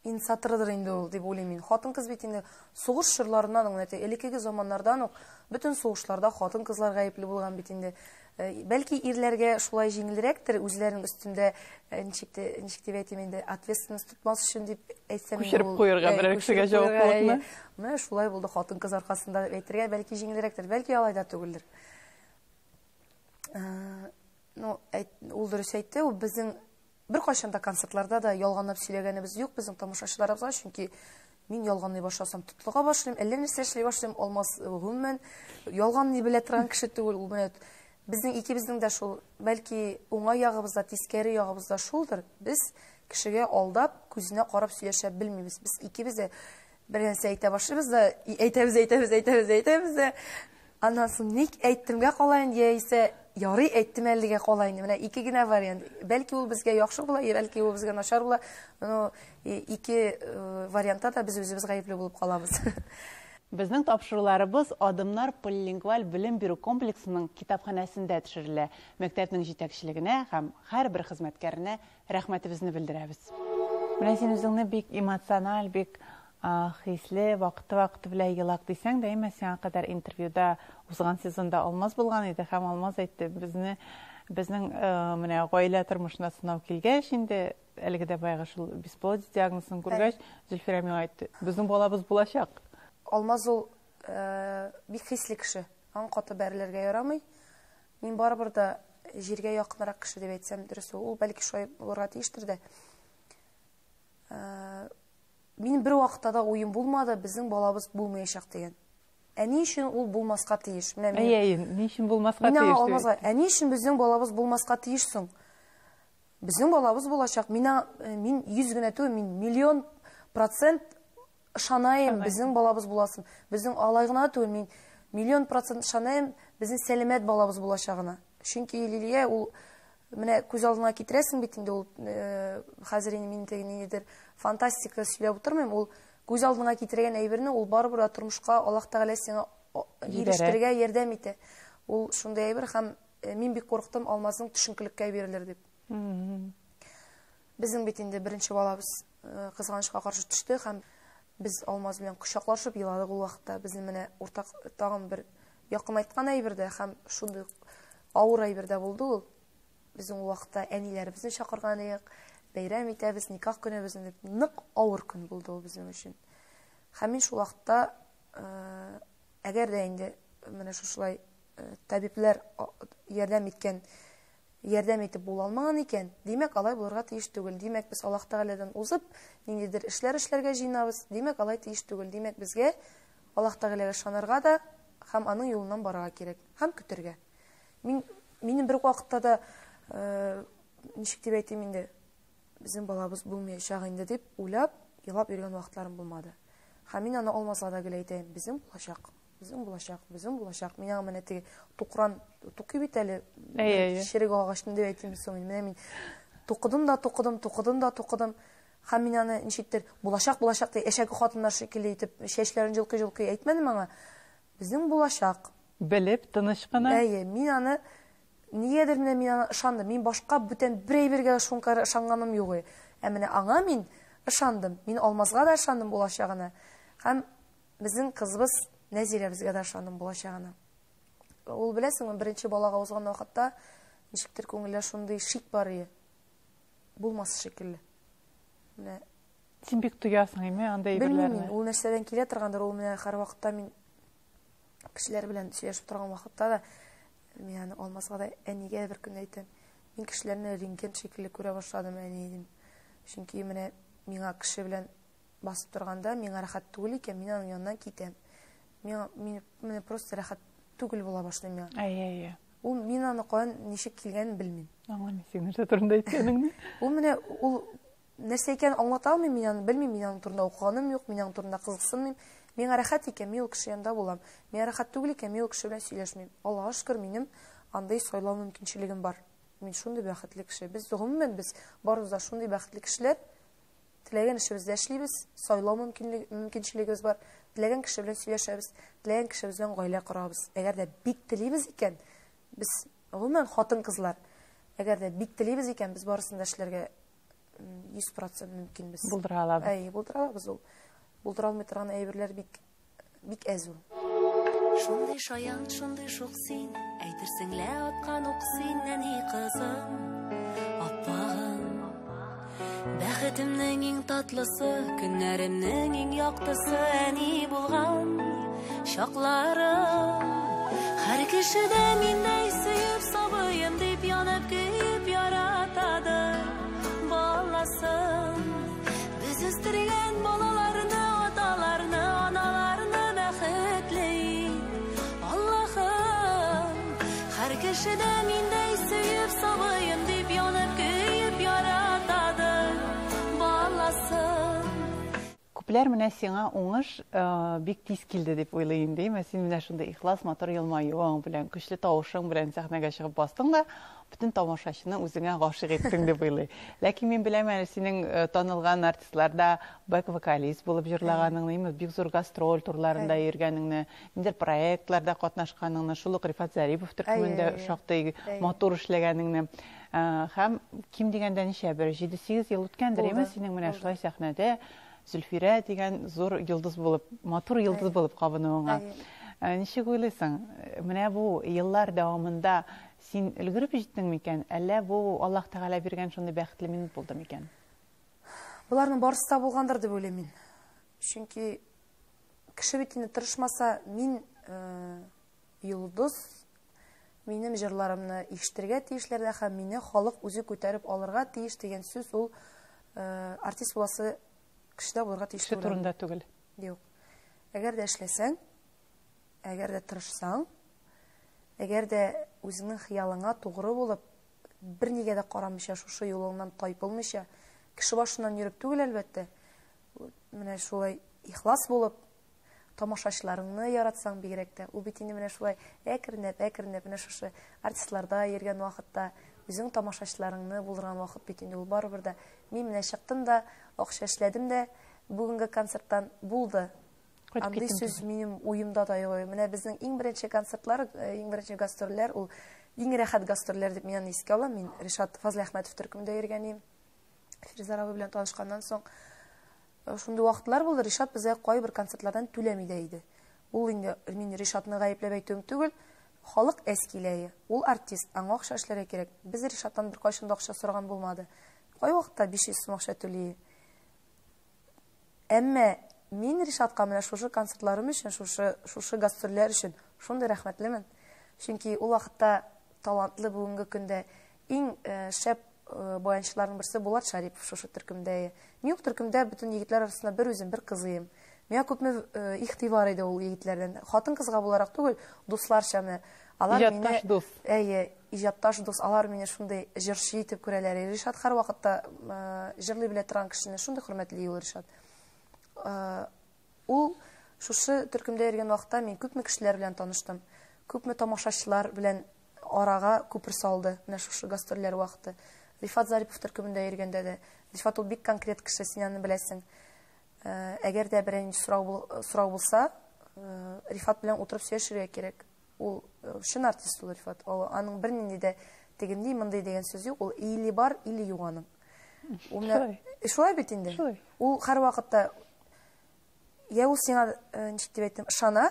инициаторыдыр инде ул дип уйлыйм мин. Хатын-кыз бит инде сугыш чорларыннан ук, менә элеккеге заманнардан ук бөтен сугышларда хатын-кызлар гаепле булган бит инде. Бәлки ирләргә шулай җиңелрәктер, үзләренең өстендә ничек дип әйтим инде, ответственность тотмас өчен дип әйтсәм инде Күчереп ул, куярга берәр күчереп кешегә куярга, җаваплылыкны. әйе. Менә шулай булды хатын-кыз аркасында дип әйтергә, бәлки җиңелрәктер, бәлки алай да түгелдер. Ул дөрес әйтте, ул безнең бер кайчан да концертларда да ялганлап сөйләгәнебез юк безнең тамашачыларыбызга, чөнки мин ялганлый башласам тотлыга башлыйм, әллә нәрсә эшли башлыйм, Алмаз гомумән ялганлый белә торган кеше түгел. Ул менә безнең икебезнең дә шул, бәлки уңай ягыбыз да, тискәре ягыбыз да шулдыр. Без кешегә алдап, күзенә карап сөйләшә белмибез. Без икебез дә бер нәрсә әйтә башлыйбыз да, әйтәбез, әйтәбез, әйтәбез, әйтәбез дә. Аннан соң ник әйттемгә калайын, яисә ярый әйттем әлегә калайын. Менә ике генә вариант. Бәлки ул безгә яхшы була, бәлки ул безгә начар була. Но ике вариантта да без үзебез гаепле булып калабыз. Безнең тапшыруларыбыз Адымнар полилингваль белем бирү комплексының китапханәсендә төшерелә. Мәктәпнең җитәкчелегенә һәм һәрбер хезмәткәренә рәхмәтебезне белдерәбез. Менә син үзеңне бик эмоциональ, бик хисле, вакыты-вакыты белән елак дисәң дә, әмма сиңа кадәр интервьюда узган сезонда Алмаз булган иде һәм Алмаз әйтте, безнең менә гаилә тормышына сынау килгәч, инде әлеге дә баягы шул бесплодие диагнозын күргәч, Зөлфирә миңа әйтте, безнең балабыз булачак. Алмаз ул бик хисле кеше, аның каты бәрелергә ярамый. Мин барыбер дә җиргә якынрак кеше дип әйтсәм дөрес ул, ул бәлки шулай булырга тиештер дә. Минем бер вакытта да уем булмады, безнең балабыз булмаячак дигән. Ә ни өчен ул булмаска тиеш? Менә мин Әйе, әйе, ни өчен булмаска Мин аңа тиеш дип Алмазга, әйттем. ә ни өчен безнең балабыз булмаска тиеш соң? Безнең балабыз булачак. Мин 100 генә түгел, мин миллион процент ышанаем, Ышанаем. безнең балабыз буласын. Безнең алай гына түгел, мин миллион процент ышанаем, безнең сәламәт балабыз булачагына. Чөнки Лилия ул менә күз алдына китерәсең бит инде ул хәзер инде мин теге ниндидер фантастика сөйләп утырмыйм, ул күз алдына китергән әйберне ул барыбер дә тормышка Аллаһ Тәгалә сиңа Җибәрә. ирештерергә ярдәм итә. Ул шундый әйбер һәм мин бик курыктым Алмазның төшенкелеккә бирелер дип. Безнең бит инде беренче балабыз кызганычка каршы төште һәм без Алмаз белән кочаклашып еладык ул вакытта. Безнең менә уртак тагын бер якынайткан әйбер дә һәм шундый авыр әйбер дә булды ул. Безнең ул вакытта әниләребезне чакырган идек, бәйрәм итәбез, никах көнебезне дип. Нык авыр көн булды ул безнең өчен. Һәм мин шул вакытта, әгәр дә инде менә шушылай табибләр ярдәм иткән, ярдәм итеп була алмаган икән, димәк, алай булырга тиеш түгел. Димәк, без Аллаһ Тәгаләдән узып, ниндидер эшләр эшләргә җыенабыз. Димәк, алай тиеш түгел. Димәк, безгә Аллаһ Тәгаләгә ышанырга да һәм аның юлыннан барырга кирәк һәм көтәргә. Мин минем бер вакытта да ничек дип әйтим инде, безнең балабыз булмаячак инде дип уйлап, елап йөргән вакытларым булмады. Һәм мин аны Алмазга да гел әйтәм, безнең булачак, безнең булачак, безнең булачак. Мин аңа менә теге тукран тукый бит әле, черек агачны дип әйтим соң инде. Менә мин тукыдым да тукыдым, тукыдым да тукыдым. Һәм мин аны ничектер булачак, булачак дип әшәке хатыннар шикелле итеп чәчләрен җолкый-җолкый әйтмәдем аңа. Безнең булачак. Белеп, тыныч кына. Әйе, мин аны нигәдер менә мин аны ышандым. Мин башка бүтән бер әйбергә шуңкадәр ышанганым юк иде. Ә менә аңа мин ышандым. Мин Алмазга да ышандым булачагына. Һәм безнең кызыбыз Нәзирәбезгә дә ышандым булачагына. Ул беләсеңме, беренче балага узган вакытта ничектер күңелдә шундый шик бар иде. Булмас шикелле. Менә Син бик тоясың, әйме, андай Белмим әйберләрне. мин, ул нәрсәдән килә торгандыр, ул менә һәрвакытта мин кешеләр белән сөйләшеп торган вакытта да мин аны Алмазга да, әнигә бер көнне әйтәм. Мин кешеләрне рентген шикелле күрә башладым, әни дим. Чөнки менә миңа кеше белән басып торганда миңа рәхәт түгел икән, мин аның яныннан китәм. Миңа, мин менә просто рәхәт түгел була башлый миңа. Әйе, әйе. Ул мин аны каян ничек килгәнен белмим. Аңламыйм син нәрсә турында әйткәнеңне. Ул менә ул нәрсә икәнен аңлата алмыйм, мин аны белмим, мин аның турында укыганым юк, мин аның турында кызыксынмыйм. Миңа рәхәт икән, мин ул кеше янында булам. Миңа рәхәт түгел икән, мин ул кеше белән сөйләшмим. Аллаһка шөкер, минем андый сайлау мөмкинчелегем бар. Мин шундый бәхетле кеше. Без гомумән без барыбыз да шундый бәхетле кешеләр. Теләгән эшебездә эшлибез, сайлау мөмкинчелегебез бар. Теләгән кеше белән сөйләшәбез, теләгән кешебез белән гаилә корабыз. Әгәр дә бик телибез икән, без гомумән хатын-кызлар, әгәр дә бик телибез икән, без барысын да эшләргә 100% мөмкинбез. Булдыра алабыз. Әйе, булдыра алабыз ул. Булдыра алмый торган әйберләр бик бик әз ул. Шундый шаян, шундый шук син, әйтерсең лә аткан ук син, нәни кызым, аппагым. Бәхетемнең иң татлысы, көннәремнең иң яктысы әни булган чакларым. Һәр кеше дә миндәй сөеп сабыем дип янып көеп яратадыр баласын. Без үстергән балаларны, аталарны, аналарны бәхетле ит, Аллаһым. Һәр кеше дә миндәй сөеп сабыем дип янып көеп яратадыр баласын. Күпләр менә сиңа уңыш бик тиз килде дип уйлый инде, әмма син менә шундый ихлас, матур елмаюың белән, көчле тавышың белән сәхнәгә чыгып бастың да, бөтен тамашачыны үзеңә гашыйк иттең дип уйлый. Ләкин мин беләм әле синең танылган артистларда бэк-вокалист булып җырлаганыңны, именно бик зур гастроль турларында йөргәнеңне, ниндидер проектларда катнашканыңны, шул ук Рифат Зарипов төркемендә шактый матур эшләгәнеңне. Һәм ким дигәндә ничә бер 7-8 ел үткәндер, әйме, синең менә шулай сәхнәдә Зөлфирә дигән зур йолдыз булып, матур йолдыз булып кабынуыңа. Ничек уйлыйсың, менә бу еллар дәвамында син өлгереп җиттең микән, әллә бу Аллаһ Тәгалә биргән шундый бәхетле минут булды микән? Боларның барысы да булгандыр дип уйлыйм мин. Чөнки кеше бит инде тырышмаса, мин йолдыз, минем җырларымны ишетергә тиешләр дә һәм мине халык үзе күтәреп алырга тиеш дигән сүз ул артист буласы кешедә булырга тиеш Кеше турында түгел. Юк. Әгәр дә эшләсәң, әгәр дә тырышсаң, әгәр дә үзеңнең хыялыңа тугры булып, бернигә дә карамыйча, шушы юлыңнан тайпылмыйча, кеше башыннан йөреп түгел, әлбәттә, менә шулай ихлас булып, тамашачыларыңны яратсаң бигрәк тә, ул бит инде менә шулай әкренләп, әкренләп менә шушы артистларда йөргән вакытта, үзең тамашачыларыңны булдырган вакыт бит инде ул барыбер дә. Мин менә чыктым да, акча эшләдем дә, бүгенге концерттан булды. Кайтып Андый киттем сүз түгел. минем уемда да юк. Менә безнең иң беренче концертлар, иң беренче гастрольләр, ул иң рәхәт гастрольләр дип мин аны искә алам. Мин Ришат Фазлыәхмәтов төркемендә йөргән идем. Фирзар абый белән танышканнан соң шундый вакытлар булды, Ришат безгә кайбер концертлардан түләми дә иде. Ул инде мин Ришатны гаепләп әйтүем түгел, Халык әз килә. Ул артист, аңа акча эшләргә кирәк. Без Ришаттан беркайчан да акча сораган булмады. Кайвакытта 500 сум акча түли. Әмма мин Ришатка менә шушы концертларым өчен, шушы шушы гастрольләр өчен шундый рәхмәтлемен. Чөнки ул вакытта талантлы бүгенге көндә иң шәп баянчыларның берсе Булат Шарипов шушы төркемдә. Мин ул төркемдә бөтен егетләр арасында бер үзем, бер кызыем. Миңа күпме игътибар иде ул егетләрдән. Хатын-кызга буларак түгел, дусларча менә. Алар Иҗатташ дус. Әйе, иҗатташ дус. Алар мине шундый җырчы итеп күрәләр. Ришат һәрвакытта җырлый белә торган кешене шундый хөрмәтли ул Ришат. Ул шушы төркемдә йөргән вакытта мин күпме кешеләр белән таныштым, күпме тамашачылар белән арага күпер салды. Менә шушы гастрольләр вакыты. Рифат Зарипов төркемендә йөргәндә дә. Рифат ул бик конкрет кеше, син аны беләсең. Әгәр дә берәр сорау сорау булса, Рифат белән утырып сөйләшергә кирәк. Ул чын артист ул Рифат. Аның бернинди дә тегенди, мондый дигән сүз юк. Ул или бар, или юк аның. Ул менә шулай бит инде. Ул һәрвакытта я ул сиңа ничек дип әйтим, ышана,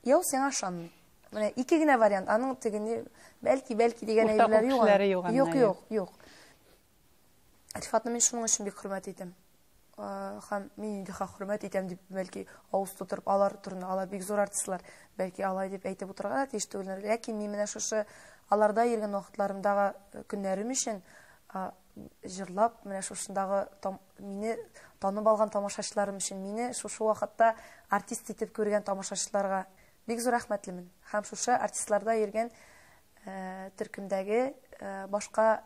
я ул сиңа ышанмый. Менә ике генә вариант. Аның тегенди, бәлки, бәлки дигән әйберләр юк. Юк, юк, юк. Рифатны мин шуның өчен бик хөрмәт итәм. Һәм мин инде хөрмәт итәм дип, бәлки авыз тутырып алар турында, алар бик зур артистлар, бәлки алай дип әйтеп утырырга да тиеш түгел. Ләкин мин менә шушы аларда йөргән вакытларымдагы көннәрем өчен җырлап, менә шушындагы мине танып алган тамашачыларым өчен, мине шушы вакытта артист итеп күргән тамашачыларга бик зур рәхмәтлемен. Һәм шушы артистларда йөргән төркемдәге башка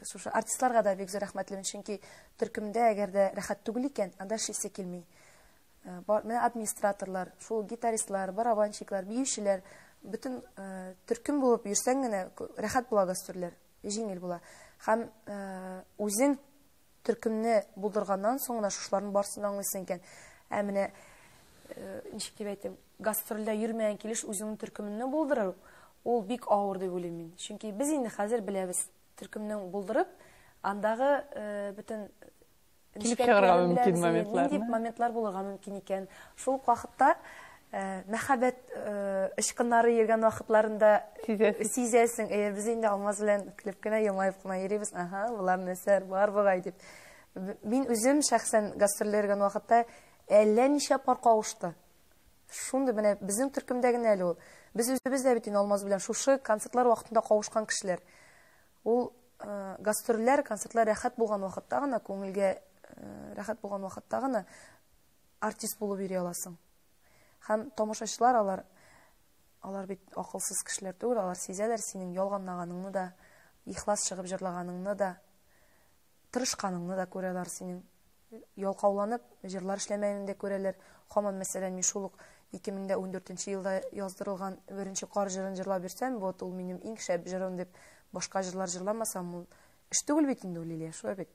шушы артистларга да бик зур рәхмәтлемен, чөнки төркемдә әгәр дә рәхәт түгел икән, анда эшлисе килми. Менә администраторлар, шул гитаристлар, барабанщиклар, биючеләр, бөтен төркем булып йөрсәң генә рәхәт була гастрольләр, җиңел була. Һәм үзең төркемне булдырганнан соң гына шушыларның барысын аңлыйсың икән. Ә менә ничек дип әйтим, гастрольдә йөрмәгән килеш үзеңнең төркемеңне булдыру, ул бик авыр дип уйлыйм мин. Чөнки без инде хәзер беләбез, төркемнең булдырып, андагы бөтен килеп чыгарга мөмкин моментлар. Нинди моментлар булырга мөмкин икән. Шул ук вакытта мәхәббәт очкыннары йөргән вакытларында сизәсең. Без инде Алмаз белән көлеп кенә, елмаеп кына йөрибез. Аһа, болар нәрсә бар бугай дип. Мин үзем шәхсән гастрольдә йөргән вакытта әллә ничә пар кавышты. Шундый менә безнең төркемдә генә әле ул. Без үзебез дә бит инде Алмаз белән шушы концертлар вакытында кавышкан кешеләр. Ул гастрольләр, концертлар рәхәт булган вакытта гына, күңелгә рәхәт булган вакытта гына артист булып йөри аласың. Һәм тамашачылар алар, алар бит акылсыз кешеләр түгел, алар сизәләр синең ялганлаганыңны да, ихлас чыгып җырлаганыңны да, тырышканыңны да күрәләр синең. Ялкауланып җырлар эшләмәгәнеңне дә күрәләр. Һаман, мәсәлән, мин шул ук 2014 елда яздырылган беренче кар җырын җырлап йөрсәм, вот ул минем иң шәп җырым дип башка җырлар җырламасам, ул эш түгел бит инде ул, Лилия, шулай бит.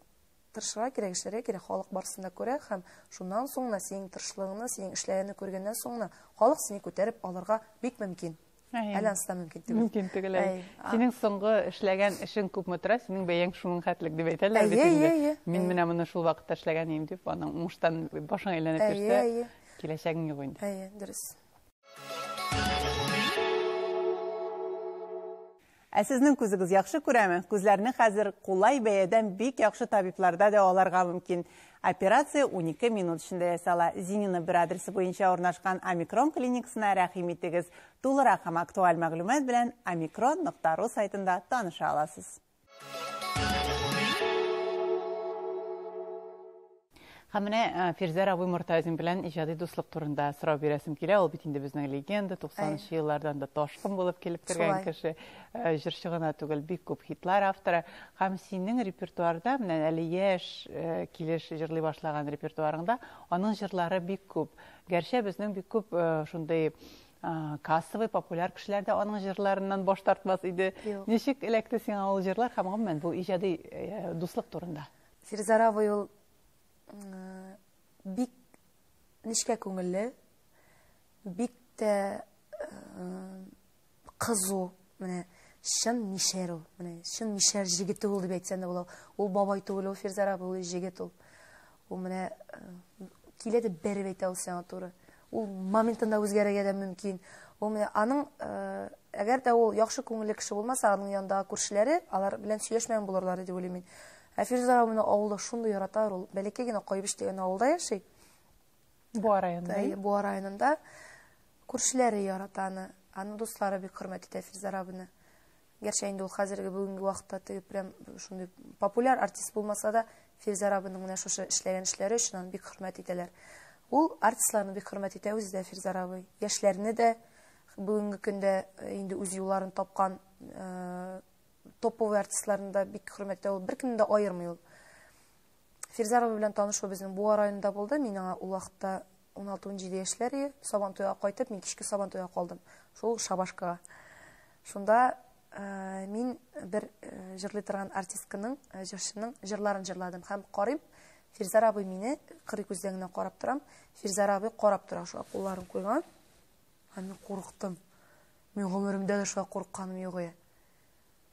Тырышырга кирәк, эшләргә кирәк, халык барысын да күрә һәм шуннан соң гына синең тырышлыгыңны, синең эшләгәнне күргәннән соң гына халык сине күтәреп алырга бик мөмкин. Әле ансы да мөмкин түгел. Мөмкин түгел. Синең соңгы эшләгән эшең күпме тора, синең бәяң шуның хәтлек дип әйтәләр бит инде. Мин менә моны шул вакытта эшләгән идем дип, аның уңыштан башың әйләнеп йөрсә, киләчәгең юк инде. Әйе, дөрес. Ә сезнең күзегез яхшы күрәме? Күзләрне хәзер кулай бәядән бик яхшы табибларда дәваларга мөмкин. Операция 12 минут эчендә ясала. Зинина бер адресы буенча урнашкан Омикрон клиникасына рәхим итегез. Тулырак һәм актуаль мәгълүмат белән омикрон нокта ру сайтында таныша аласыз. Һәм менә Фирзәр абый Мортазин белән иҗади дуслык турында сорау бирәсем килә. Ул бит инде безнең легенда, туксанынчы еллардан да ташкын булып килеп кергән кеше, җырчы гына түгел, бик күп хитлар авторы. Һәм синең репертуарда, менә әле яшь килеш җырлый башлаган репертуарыңда аның җырлары бик күп. Гәрчә безнең бик күп шундый кассовый популяр кешеләр дә аның җырларыннан баш тартмас иде. Ничек эләкте сиңа ул җырлар һәм гомумән бу иҗади дуслык турында? Фирзәр абый ул бик нечкә күңелле, бик тә кызу, менә чын мишәр ул, менә чын мишәр җегете ул дип әйтсәң дә була. Ул бабай түгел, ул Фирзәр абый, ул җегет ул. Ул менә килә дә бәреп әйтә ул сиңа туры. Ул моментында үзгәрергә дә мөмкин. Ул менә аның Әгәр дә ул яхшы күңелле кеше булмаса, аның янындагы күршеләре алар белән сөйләшмәгән булырлар иде дип уйлыйм мин. Ә Фирзар абыйны авылда шундый яраталар, ул бәләкәй генә Кайбыч дигән авылда яши. Буа районында. Әйе, Буа районында. Күршеләре ярата аны. Аның дуслары бик хөрмәт итә Фирзар абыйны. Гәрчә инде ул хәзерге бүгенге вакытта теге прям шундый популяр артист булмаса да, Фирзар абының менә шушы эшләгән эшләре өчен аны бик хөрмәт итәләр. Ул артистларны бик хөрмәт итә үзе дә Фирзар абый. Яшьләрне дә бүгенге көндә э, инде үз юлларын тапкан э, топовый артистларны да бик хөрмәт итә ул. Беркемне дә аермый ул. Фирзар абый белән танышу безнең Буа районында булды. Мин аңа ул вакытта 16-17 яшьләр иде. Сабантуйга кайтып, мин кичке Сабантуйга калдым. Шул шабашкага. Шунда э, мин бер э, җырлый торган артистканың, э, җырчының җырларын җырладым һәм карыйм, Фирзар абый мине кырый күздән генә карап торам. Фирзар абый карап тора, шулай кулларын куйган. Һәм мин курыктым. Мин гомеремдә дә шулай курыкканым юк иде.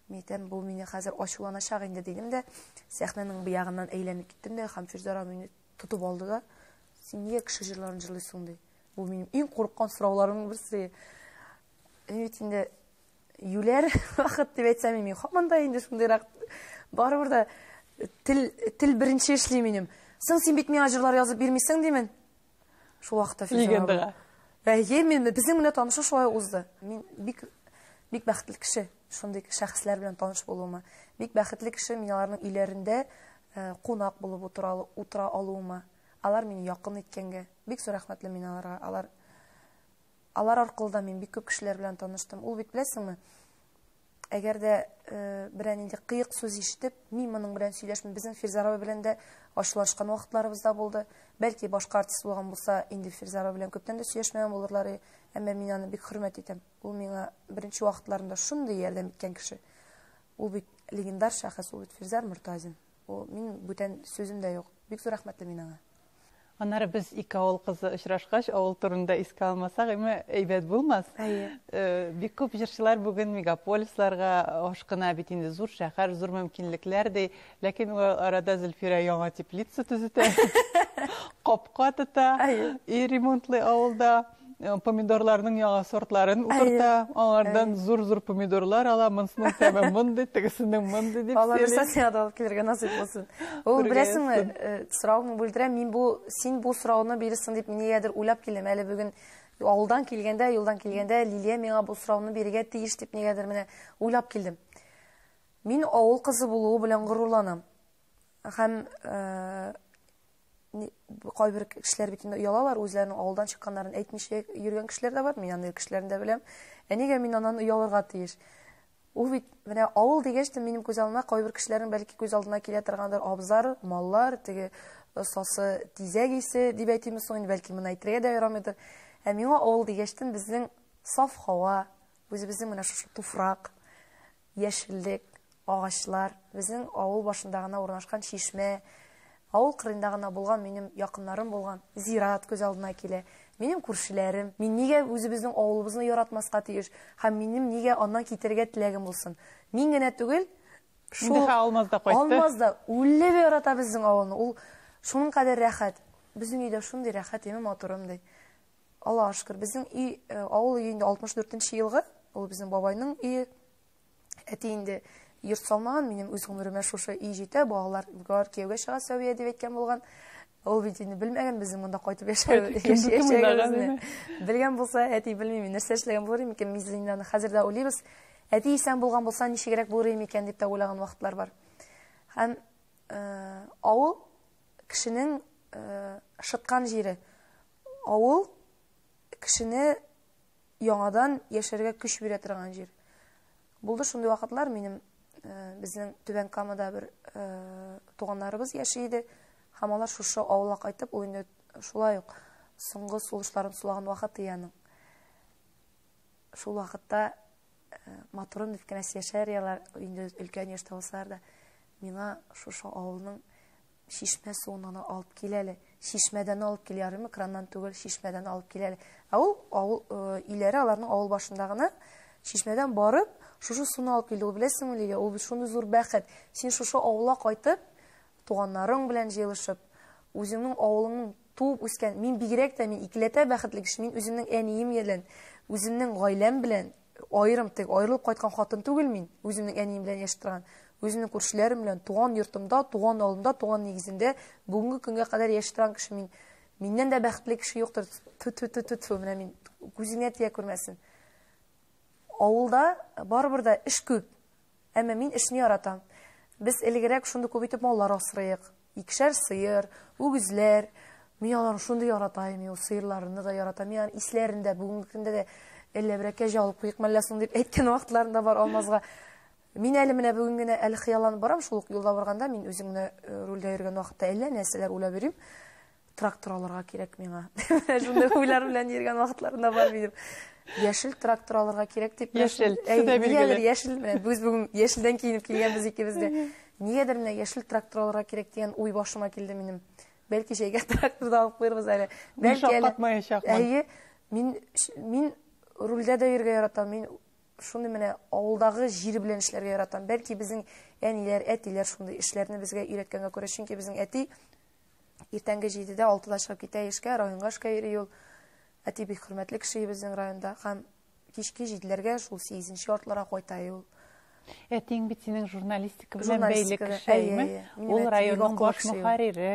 Мин әйтәм, бу мине хәзер ачуланачак инде дидем дә, сәхнәнең бу ягыннан әйләнеп киттем дә, һәм Фирзар абый мине тотып алды да, син нигә кеше җырларын җырлыйсың ди. Бу минем иң курыккан сорауларымның берсе. Мин бит инде юләр вакыт дип әйтсәм, мин һаман да инде шундыйрак барыбер дә тел тел беренче эшли минем. Соң син бит миңа җырлар язып бирмисең димен. Шул вакытта Фирзар абый. Легендага. Әйе, мин безнең менә танышу шулай узды. Мин бик бик бәхетле кеше, шундый шәхесләр белән таныш булуыма. Бик бәхетле кеше, мин аларның өйләрендә э, кунак булып утыра, утыра алуыма. Алар мине якын иткәнгә. Бик зур рәхмәтле мин аларга. Алар алар аркылы да мин бик күп кешеләр белән таныштым. Ул бит беләсеңме, Әгәр дә э, берәр нинди кыек сүз ишетеп, мин моның белән сөйләшмим. Безнең Фирзар абый белән дә ачулашкан вакытларыбыз да булды. Бәлки башка артист булган булса, инде Фирзар абый белән күптән дә сөйләшмәгән булырлар иде. Әмма мин аны бик хөрмәт итәм. Ул миңа беренче вакытларында шундый ярдәм иткән кеше. Ул бит легендар шәхес, ул бит Фирзар Мортазин. Ул мин бүтән сүзем дә юк. Бик зур рәхмәтле мин аңа. Аннары без ике авыл кызы очрашкач, авыл турында искә алмасак, әмма әйбәт булмас. Әйе. Э, бик күп җырчылар бүген мегаполисларга ашкына бит инде зур шәһәр, зур мөмкинлекләр ди. Ләкин ул арада Зөлфирә яңа теплица төзетә. Капка тота, и ремонтлый авылда. Э, помидорларның яңа сортларын утырта, аңардан зур-зур помидорлар ала, монысының тәме мондый, тегесенең мондый дип Алла бирсә, сиңа да алып килергә насыйп булсын. Ул беләсеңме, э, соравыңны бүлдерәм, мин бу син бу сорауны бирерсең дип мин нигәдер уйлап килдем. Әле бүген авылдан килгәндә, юлдан килгәндә Лилия миңа бу сорауны бирергә тиеш дип нигәдер менә уйлап килдем. Мин авыл кызы булуы белән горурланам. Һәм э, кайбер кешеләр бит инде оялалар, үзләренең авылдан чыкканнарын әйтмичә йөргән кешеләр дә бар. Мин андый кешеләрне дә беләм. Ә нигә мин аннан оялырга тиеш? Ул бит менә авыл дигәч тә минем күз алдыма кайбер кешеләрнең бәлки күз алдына килә торгандыр абзар, маллар, теге э, сасы тизәк исе дип әйтимме соң инде, бәлки моны әйтергә дә ярамыйдыр. Ә миңа авыл дигәчтен безнең саф һава, үзебезнең менә шушы туфрак, Яшеллек, агачлар, безнең авыл башында гына урнашкан чишмә, авыл кырыенда гына булган минем якыннарым булган зират күз алдына килә. Минем күршеләрем. Мин нигә үзебезнең авылыбызны яратмаска тиеш һәм минем нигә аннан китәргә теләгем булсын? Мин генә түгел, шул Инде Алмаз да кайтты. Алмаз да үлеп ярата безнең авылны. Ул шуның кадәр рәхәт. Безнең өйдә шундый рәхәт, яме матурым ди. Аллага шөкер, безнең өй, э, авыл өе инде 64 елгы, ул безнең бабайның өе. Әти инде йорт салмаган, минем үз гомеремә шушы өй җитә, балалар бар кияүгә чыга Сәвия дип әйткән булган. Ул бит инде белмәгән безнең монда кайтып яшәгәнебезне. Белгән булса, әти белмим, нәрсә эшләгән булыр микән, без инде аны хәзер дә уйлыйбыз. Әти исән булган булса, ничегрәк булыр микән дип тә уйлаган вакытлар бар. Һәм э, авыл кешенең э, шыткан җире. Авыл кешене яңадан яшәргә көч бирә торган җир. Булды шундый вакытлар, минем э, безнең Түбән Камада бер э, туганнарыбыз яши иде. Һәм алар шушы авылга кайтып, ул инде шулай ук соңгы сулышларын сулаган вакыт аның. Шул вакытта э, матурым дип кенә сөйләшәр алар, инде өлкән яшьтә булсалар да, миңа шушы авылның Чишмә суын аны алып кил әле. Чишмәдән алып кил, ярыймы, краннан түгел, чишмәдән алып кил әле. Ә ул авыл э, өйләре аларның авыл башында гына. Чишмәдән барып, шушы суны алып килде. Ул беләсеңме, Лилия, ул бит шундый зур бәхет. Син шушы авылга кайтып, туганнарың белән җыелышып, үзеңнең авылыңның туып үскән, мин бигрәк тә, мин икеләтә бәхетле кеше, мин үземнең әнием белән, үземнең гаиләм белән, Аерым тек аерылып кайткан хатын түгел мин, үземнең әнием белән яши торган. Үземнең күршеләрем белән туган йортымда, туган авылымда, туган нигеземдә бүгенге көнгә кадәр яши торган кеше мин. Миннән дә бәхетле кеше юктыр. Тү-тү-тү-тү, менә мин күзеңә тия күрмәсен. Авылда барыбер дә эш күп. Әмма мин эшне яратам. Без элегрәк шундый күп итеп маллар асрыйк. Икешәр сыер, үгезләр. Мин аларны шундый ярата идем, ул сыерларны да яратам. Мин аның исләрен дә бүгенге көндә дә әллә берәр кәҗә алып куйыйк мәллә соң дип әйткән вакытларым да бар Алмазга. Мин әле менә бүген генә әле хыялланып барам, шул ук юлда барганда мин үзем генә рульдә йөргән вакытта әллә нәрсәләр уйлап йөрим. Трактор алырга кирәк миңа. Менә шундый уйлар белән йөргән вакытларым да бар минем. Яшел трактор алырга кирәк дип. Яшел, төсе дә билгеле. Нигәдер яшел, менә без бүген яшелдән киенеп килгәнбез икебез дә. Нигәдер менә яшел трактор алырга кирәк дигән уй башыма килде минем. Бәлки җәйгә трактор да алып куербыз әле. Бәлки әле. Шаккатмаячакмын. Әйе, мин мин рульдә дә йөрергә яратам. Мин шундый менә авылдагы җир белән эшләргә яратам. Бәлки безнең әниләр, әтиләр шундый эшләрне безгә өйрәткәнгә күрә, чөнки безнең әти иртәнге 7-дә, 6-да чыгып китә эшкә, районга эшкә йөри ул. Әти бик хөрмәтле кеше безнең районда һәм кичке 7-ләргә, шул 8-нче яртыларга кайта ул. Әтиең бит синең журналистика белән бәйле кеше, әйеме? Ул районның баш мөхәррире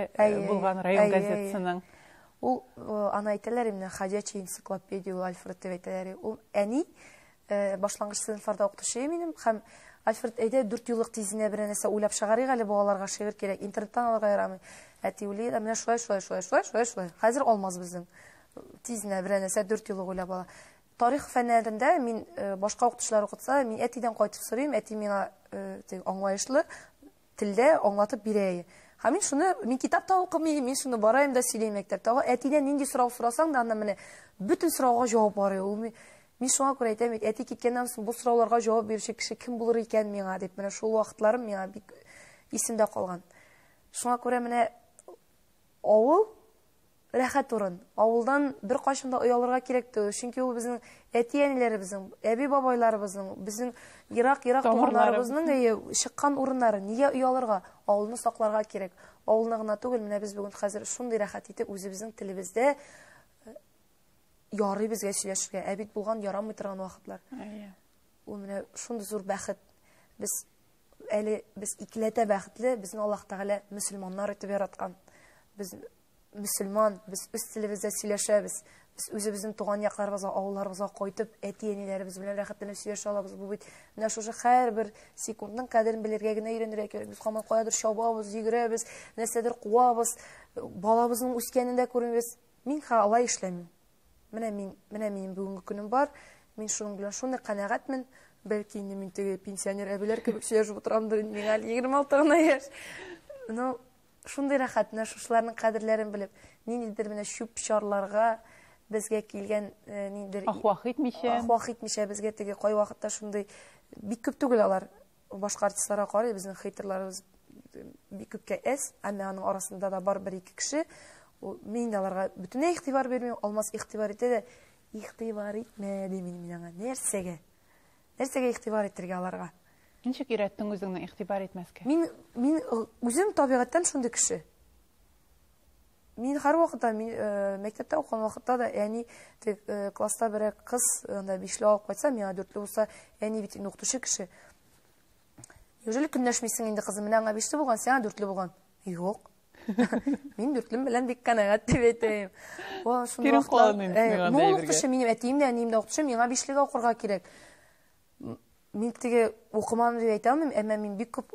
булган район газетасының. Ул аны әйтәләр инде, ходячая энциклопедия ул Альфред дип әйтәләр. Ул әни башлангыч сыйныфларда укытучы минем һәм Альфред, әйдә, 4 еллык тизенә берәр нәрсә уйлап чыгарыйк әле, балаларга шигырь кирәк, интернеттан алырга ярамый. Әти уйлый да, менә шулай, шулай, шулай, шулай, шулай, шулай. Хәзер Алмаз безнең тизенә берәр нәрсә 4 еллык уйлап ала. Тарих фәннәрендә мин башка укытучылар укытса, мин әтидән кайтып сорыйм, әти миңа аңлаешлы телдә аңлатып бирә. Һәм мин шуны, мин китап та укымыйм, мин шуны барайым да сөйләйм мәктәптә. Әтидән нинди сорау сорасаң да, аннан менә бөтен сорауга җавап бар. Ул мин шуңа күрә әйтәм бит, әти киткәннән соң бу сорауларга җавап бирүче кеше кем булыр икән миңа дип, менә шул вакытларым миңа бик исемдә калган. Шуңа күрә менә авыл рәхәт урын. Авылдан бер кайчан да оялырга кирәк түгел, чөнки ул безнең әти-әниләребезнең, әби-бабайларыбызның, безнең ерак-ерак туганнарыбызның чыккан урыннары. Нигә оялырга? Авылны сакларга кирәк. Авылны гына түгел, менә без бүген хәзер шундый рәхәт итеп үзебезнең телебездә ярый безгә сөйләшергә. Ә бит булган ярамый торган вакытлар. Ул менә шундый зур бәхет. Без әле без икеләтә бәхетле, безне Аллаһ Тәгалә мөселманнар итеп яраткан. Без мөселман, без үз телебездә сөйләшәбез. Без үзебезнең туган якларыбызга, авылларыбызга кайтып, әти-әниләребез белән рәхәтләнеп сөйләшә алабыз. Бу бит менә шушы һәрбер секундның кадерен белергә генә өйрәнергә кирәк. Без һаман каядыр чабабыз, йөгерәбез, нәрсәдер куабыз, балабызның үскәнен дә күрмибез. Мин алай эшләмим. Менә мин, менә минем бүгенге көнем бар. Мин шуның белән шундый канәгатьмен. Бәлки инде мин теге пенсионер әбиләр кебек сөйләшеп утырамдыр инде, миңа әле 26 гына яшь. Но шундый рәхәт, менә шушыларның кадерләрен белеп, ниндидер менә чүп-чарларга безгә килгән ниндидер Ахвах итмичә. Ахвах итмичә безгә теге кайвакытта шундый бик күп түгел алар. Башка артистларга карый, безнең хейтерларыбыз бик күпкә әз, әмма аның арасында да бар бер-ике кеше. Мин дә аларга бөтенләй игътибар бирмим, Алмаз игътибар итә дә, игътибар итмә дим мин аңа. Нәрсәгә? Нәрсәгә игътибар итәргә аларга? Ничек өйрәттең үзеңне игътибар итмәскә? Мин, мин үзем табигатьтән шундый кеше. Мин һәрвакытта, мин мәктәптә укыган вакытта да әни теге класста берәр кыз анда бишле алып кайтса, миңа дүртле булса, әни бит инде укытучы кеше. Неужели көнләшмисең инде, кызым, менә аңа бишле булган, сиңа дүртле булган? Юк. Мин дүртлем белән бик канәгать дип әйтәем. О, шундый Тирән вакытлар- калын инде миңа Ну, да ул әйбергә. укытучы, минем әтием дә, әнием дә укытучы, миңа бишлегә укырга кирәк. Мин теге укымадым дип әйтә алмыйм, әмма мин бик күп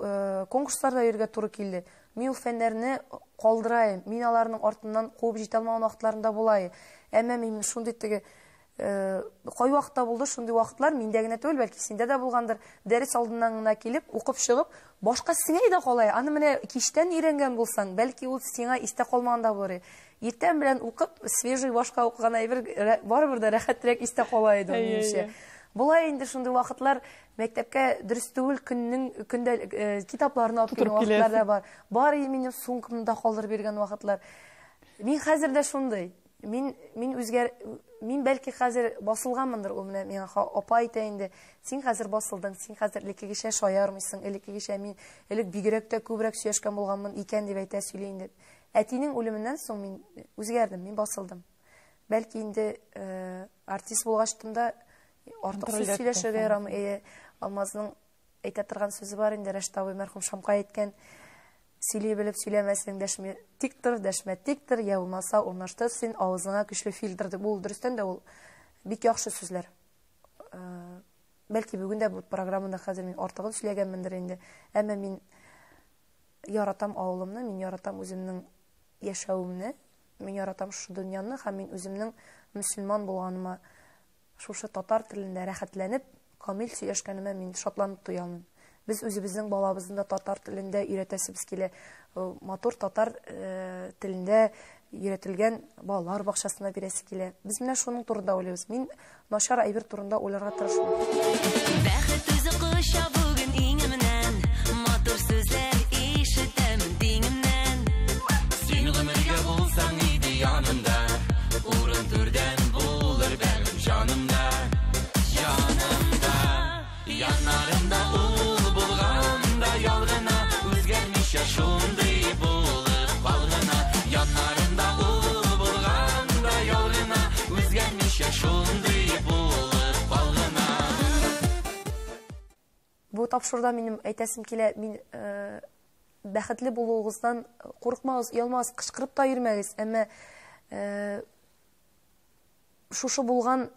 конкурсларда йөрергә туры килде. Мин ул фәннәрне калдырайым, мин аларның артыннан куып җитә алмаган вакытларында булай. Әмма мин шундый теге кай вакытта булды шундый вакытлар, миндә генә түгел, бәлки синдә дә булгандыр. Дәрес алдыннан гына килеп, укып чыгып, башка сиңа да калай. Аны менә кичтән өйрәнгән булсаң, бәлки ул сиңа истә калмаган да булыр. Иртән белән укып, свежий башка укыган әйбер барыбер дә рәхәтрәк истә кала иде, минемчә. Була инде шундый вакытлар, мәктәпкә дөрес түгел көннең көндә китапларны алып Тутырып килгән вакытлар да киләсең. бар. Бар минем сумкамны да калдырып биргән вакытлар. Мин хәзер дә шундый. Мин, мин үзгәр, мин бәлки хәзер басылганмындыр, ул менә миңа апа әйтә инде. Син хәзер басылдың, син хәзер элеккегечә шаярмыйсың, элеккегечә мин элек бигрәк тә күбрәк сөйләшкән булганмын икән дип әйтә, сөйли инде. Әтинең үлеменнән соң мин үзгәрдем, мин басылдым. Бәлки инде артист булгачтым да Артык сүз сөйләшергә ярамый. Әйе, Алмазның әйтә торган сүзе бар инде, Рәшит абый мәрхүм Шамкай әйткән, сөйли белеп сөйләмәсәң, дәшми тик тор, дәшмә тик тор, я булмаса урнаштыр син авызыңа көчле фильтр дип. Ул дөрестән дә ул бик яхшы сүзләр. Бәлки бүген дә бу программада хәзер мин артыгын сөйләгәнмендер инде. Әмма мин яратам авылымны, мин яратам үземнең яшәвемне, мин яратам шушы дөньяны һәм мин үземнең мөселман булганыма, шушы татар телендә рәхәтләнеп, камил сөйләшкәнемә мин шатланып туя алмыйм. Без үзебезнең балабызны да татар телендә өйрәтәсебез килә. Матур татар телендә өйрәтелгән балалар бакчасына бирәсе килә. Без менә шуның турында уйлыйбыз. Мин начар әйбер турында уйларга тырышмыйм. Бәхет үзе коча бүген иңемнән, матур сүзләр ишетәмен тиңемнән. Син гомергә булсаң иде янымда, урын түрдән булыр бәгырем җанымда, җанымда. Яннарымда ул булганда ялгына, үзгәрмичә шундый булып калгына. Яннарымда ул булганда ялгына, үзгәрмичә шундый булып калгына. Бу тапшыруда минем әйтәсем килә, мин бәхетле булуыгыздан курыкмагыз, оялмагыз, кычкырып та йөрмәгез, әмма шушы булган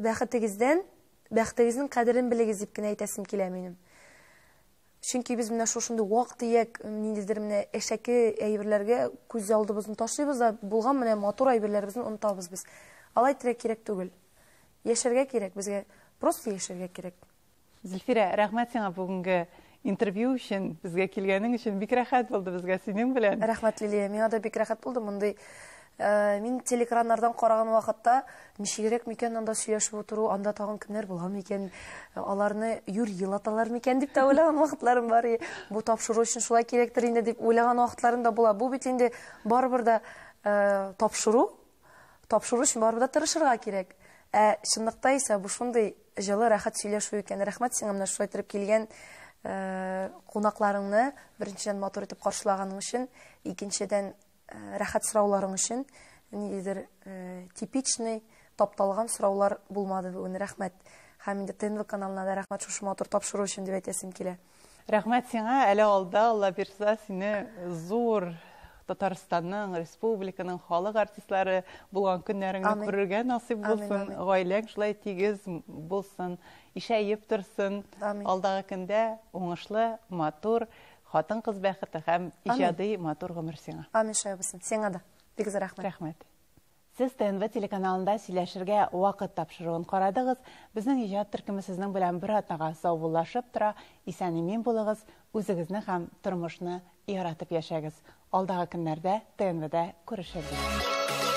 бәхетегездән, бәхетегезнең кадерен белегез дип кенә әйтәсем килә минем. Чөнки без менә шушындый вак-төяк, ниндидер менә әшәке әйберләргә күз алдыбызны ташлыйбыз да, булган менә матур әйберләребезне онытабыз без. Алай итәргә кирәк түгел. Яшәргә кирәк безгә, просто яшәргә кирәк. Зөлфирә, рәхмәт сиңа бүгенге интервью өчен, безгә килгәнең өчен. Бик рәхәт булды безгә синең белән. Рәхмәт, Лилия, миңа да бик рәхәт булды. Мондый мин телекраннардан караган вакытта ничегрәк микән анда сөйләшеп утыру, анда тагын кемнәр була микән, аларны юри елаталар микән дип тә уйлаган вакытларым бар. Бу тапшыру өчен шулай кирәктер инде дип уйлаган вакытларым да була. Бу бит инде барыбер да тапшыру, тапшыру өчен барыбер дә тырышырга кирәк. Ә чынлыкта исә бу шундый җылы, рәхәт сөйләшү икән. Рәхмәт сиңа менә шулай итеп килгән кунакларыңны беренчедән матур итеп каршылаганың өчен, икенчедән рәхәт сорауларың өчен, ниндидер типичный, тапталган сораулар булмады бүген. Рәхмәт. Һәм инде ТНВ каналына да рәхмәт шушы матур тапшыру өчен дип әйтәсем килә. Рәхмәт сиңа, әле алда Алла бирса, сине зур Татарстанның, республиканың халык артистлары булган көннәреңне Амин. күрергә насыйп Амин, булсын. амин. Гаиләң шулай тигез булсын, ишәеп торсын. Амин. Алдагы көндә уңышлы, матур хатын-кыз бәхете һәм Амин. иҗади матур гомер сиңа. Амин, шулай булсын. Сиңа да. Бик зур рәхмәт. Рәхмәт. Сез ТНВ телеканалында сөйләшергә вакыт тапшыруын карадыгыз. Безнең иҗат төркеме сезнең белән бер атнага саубуллашып тора. Исән-имин булыгыз, үзегезне һәм тормышны яратып яшәгез. Алдагы көннәрдә ТНВдә күрешербез.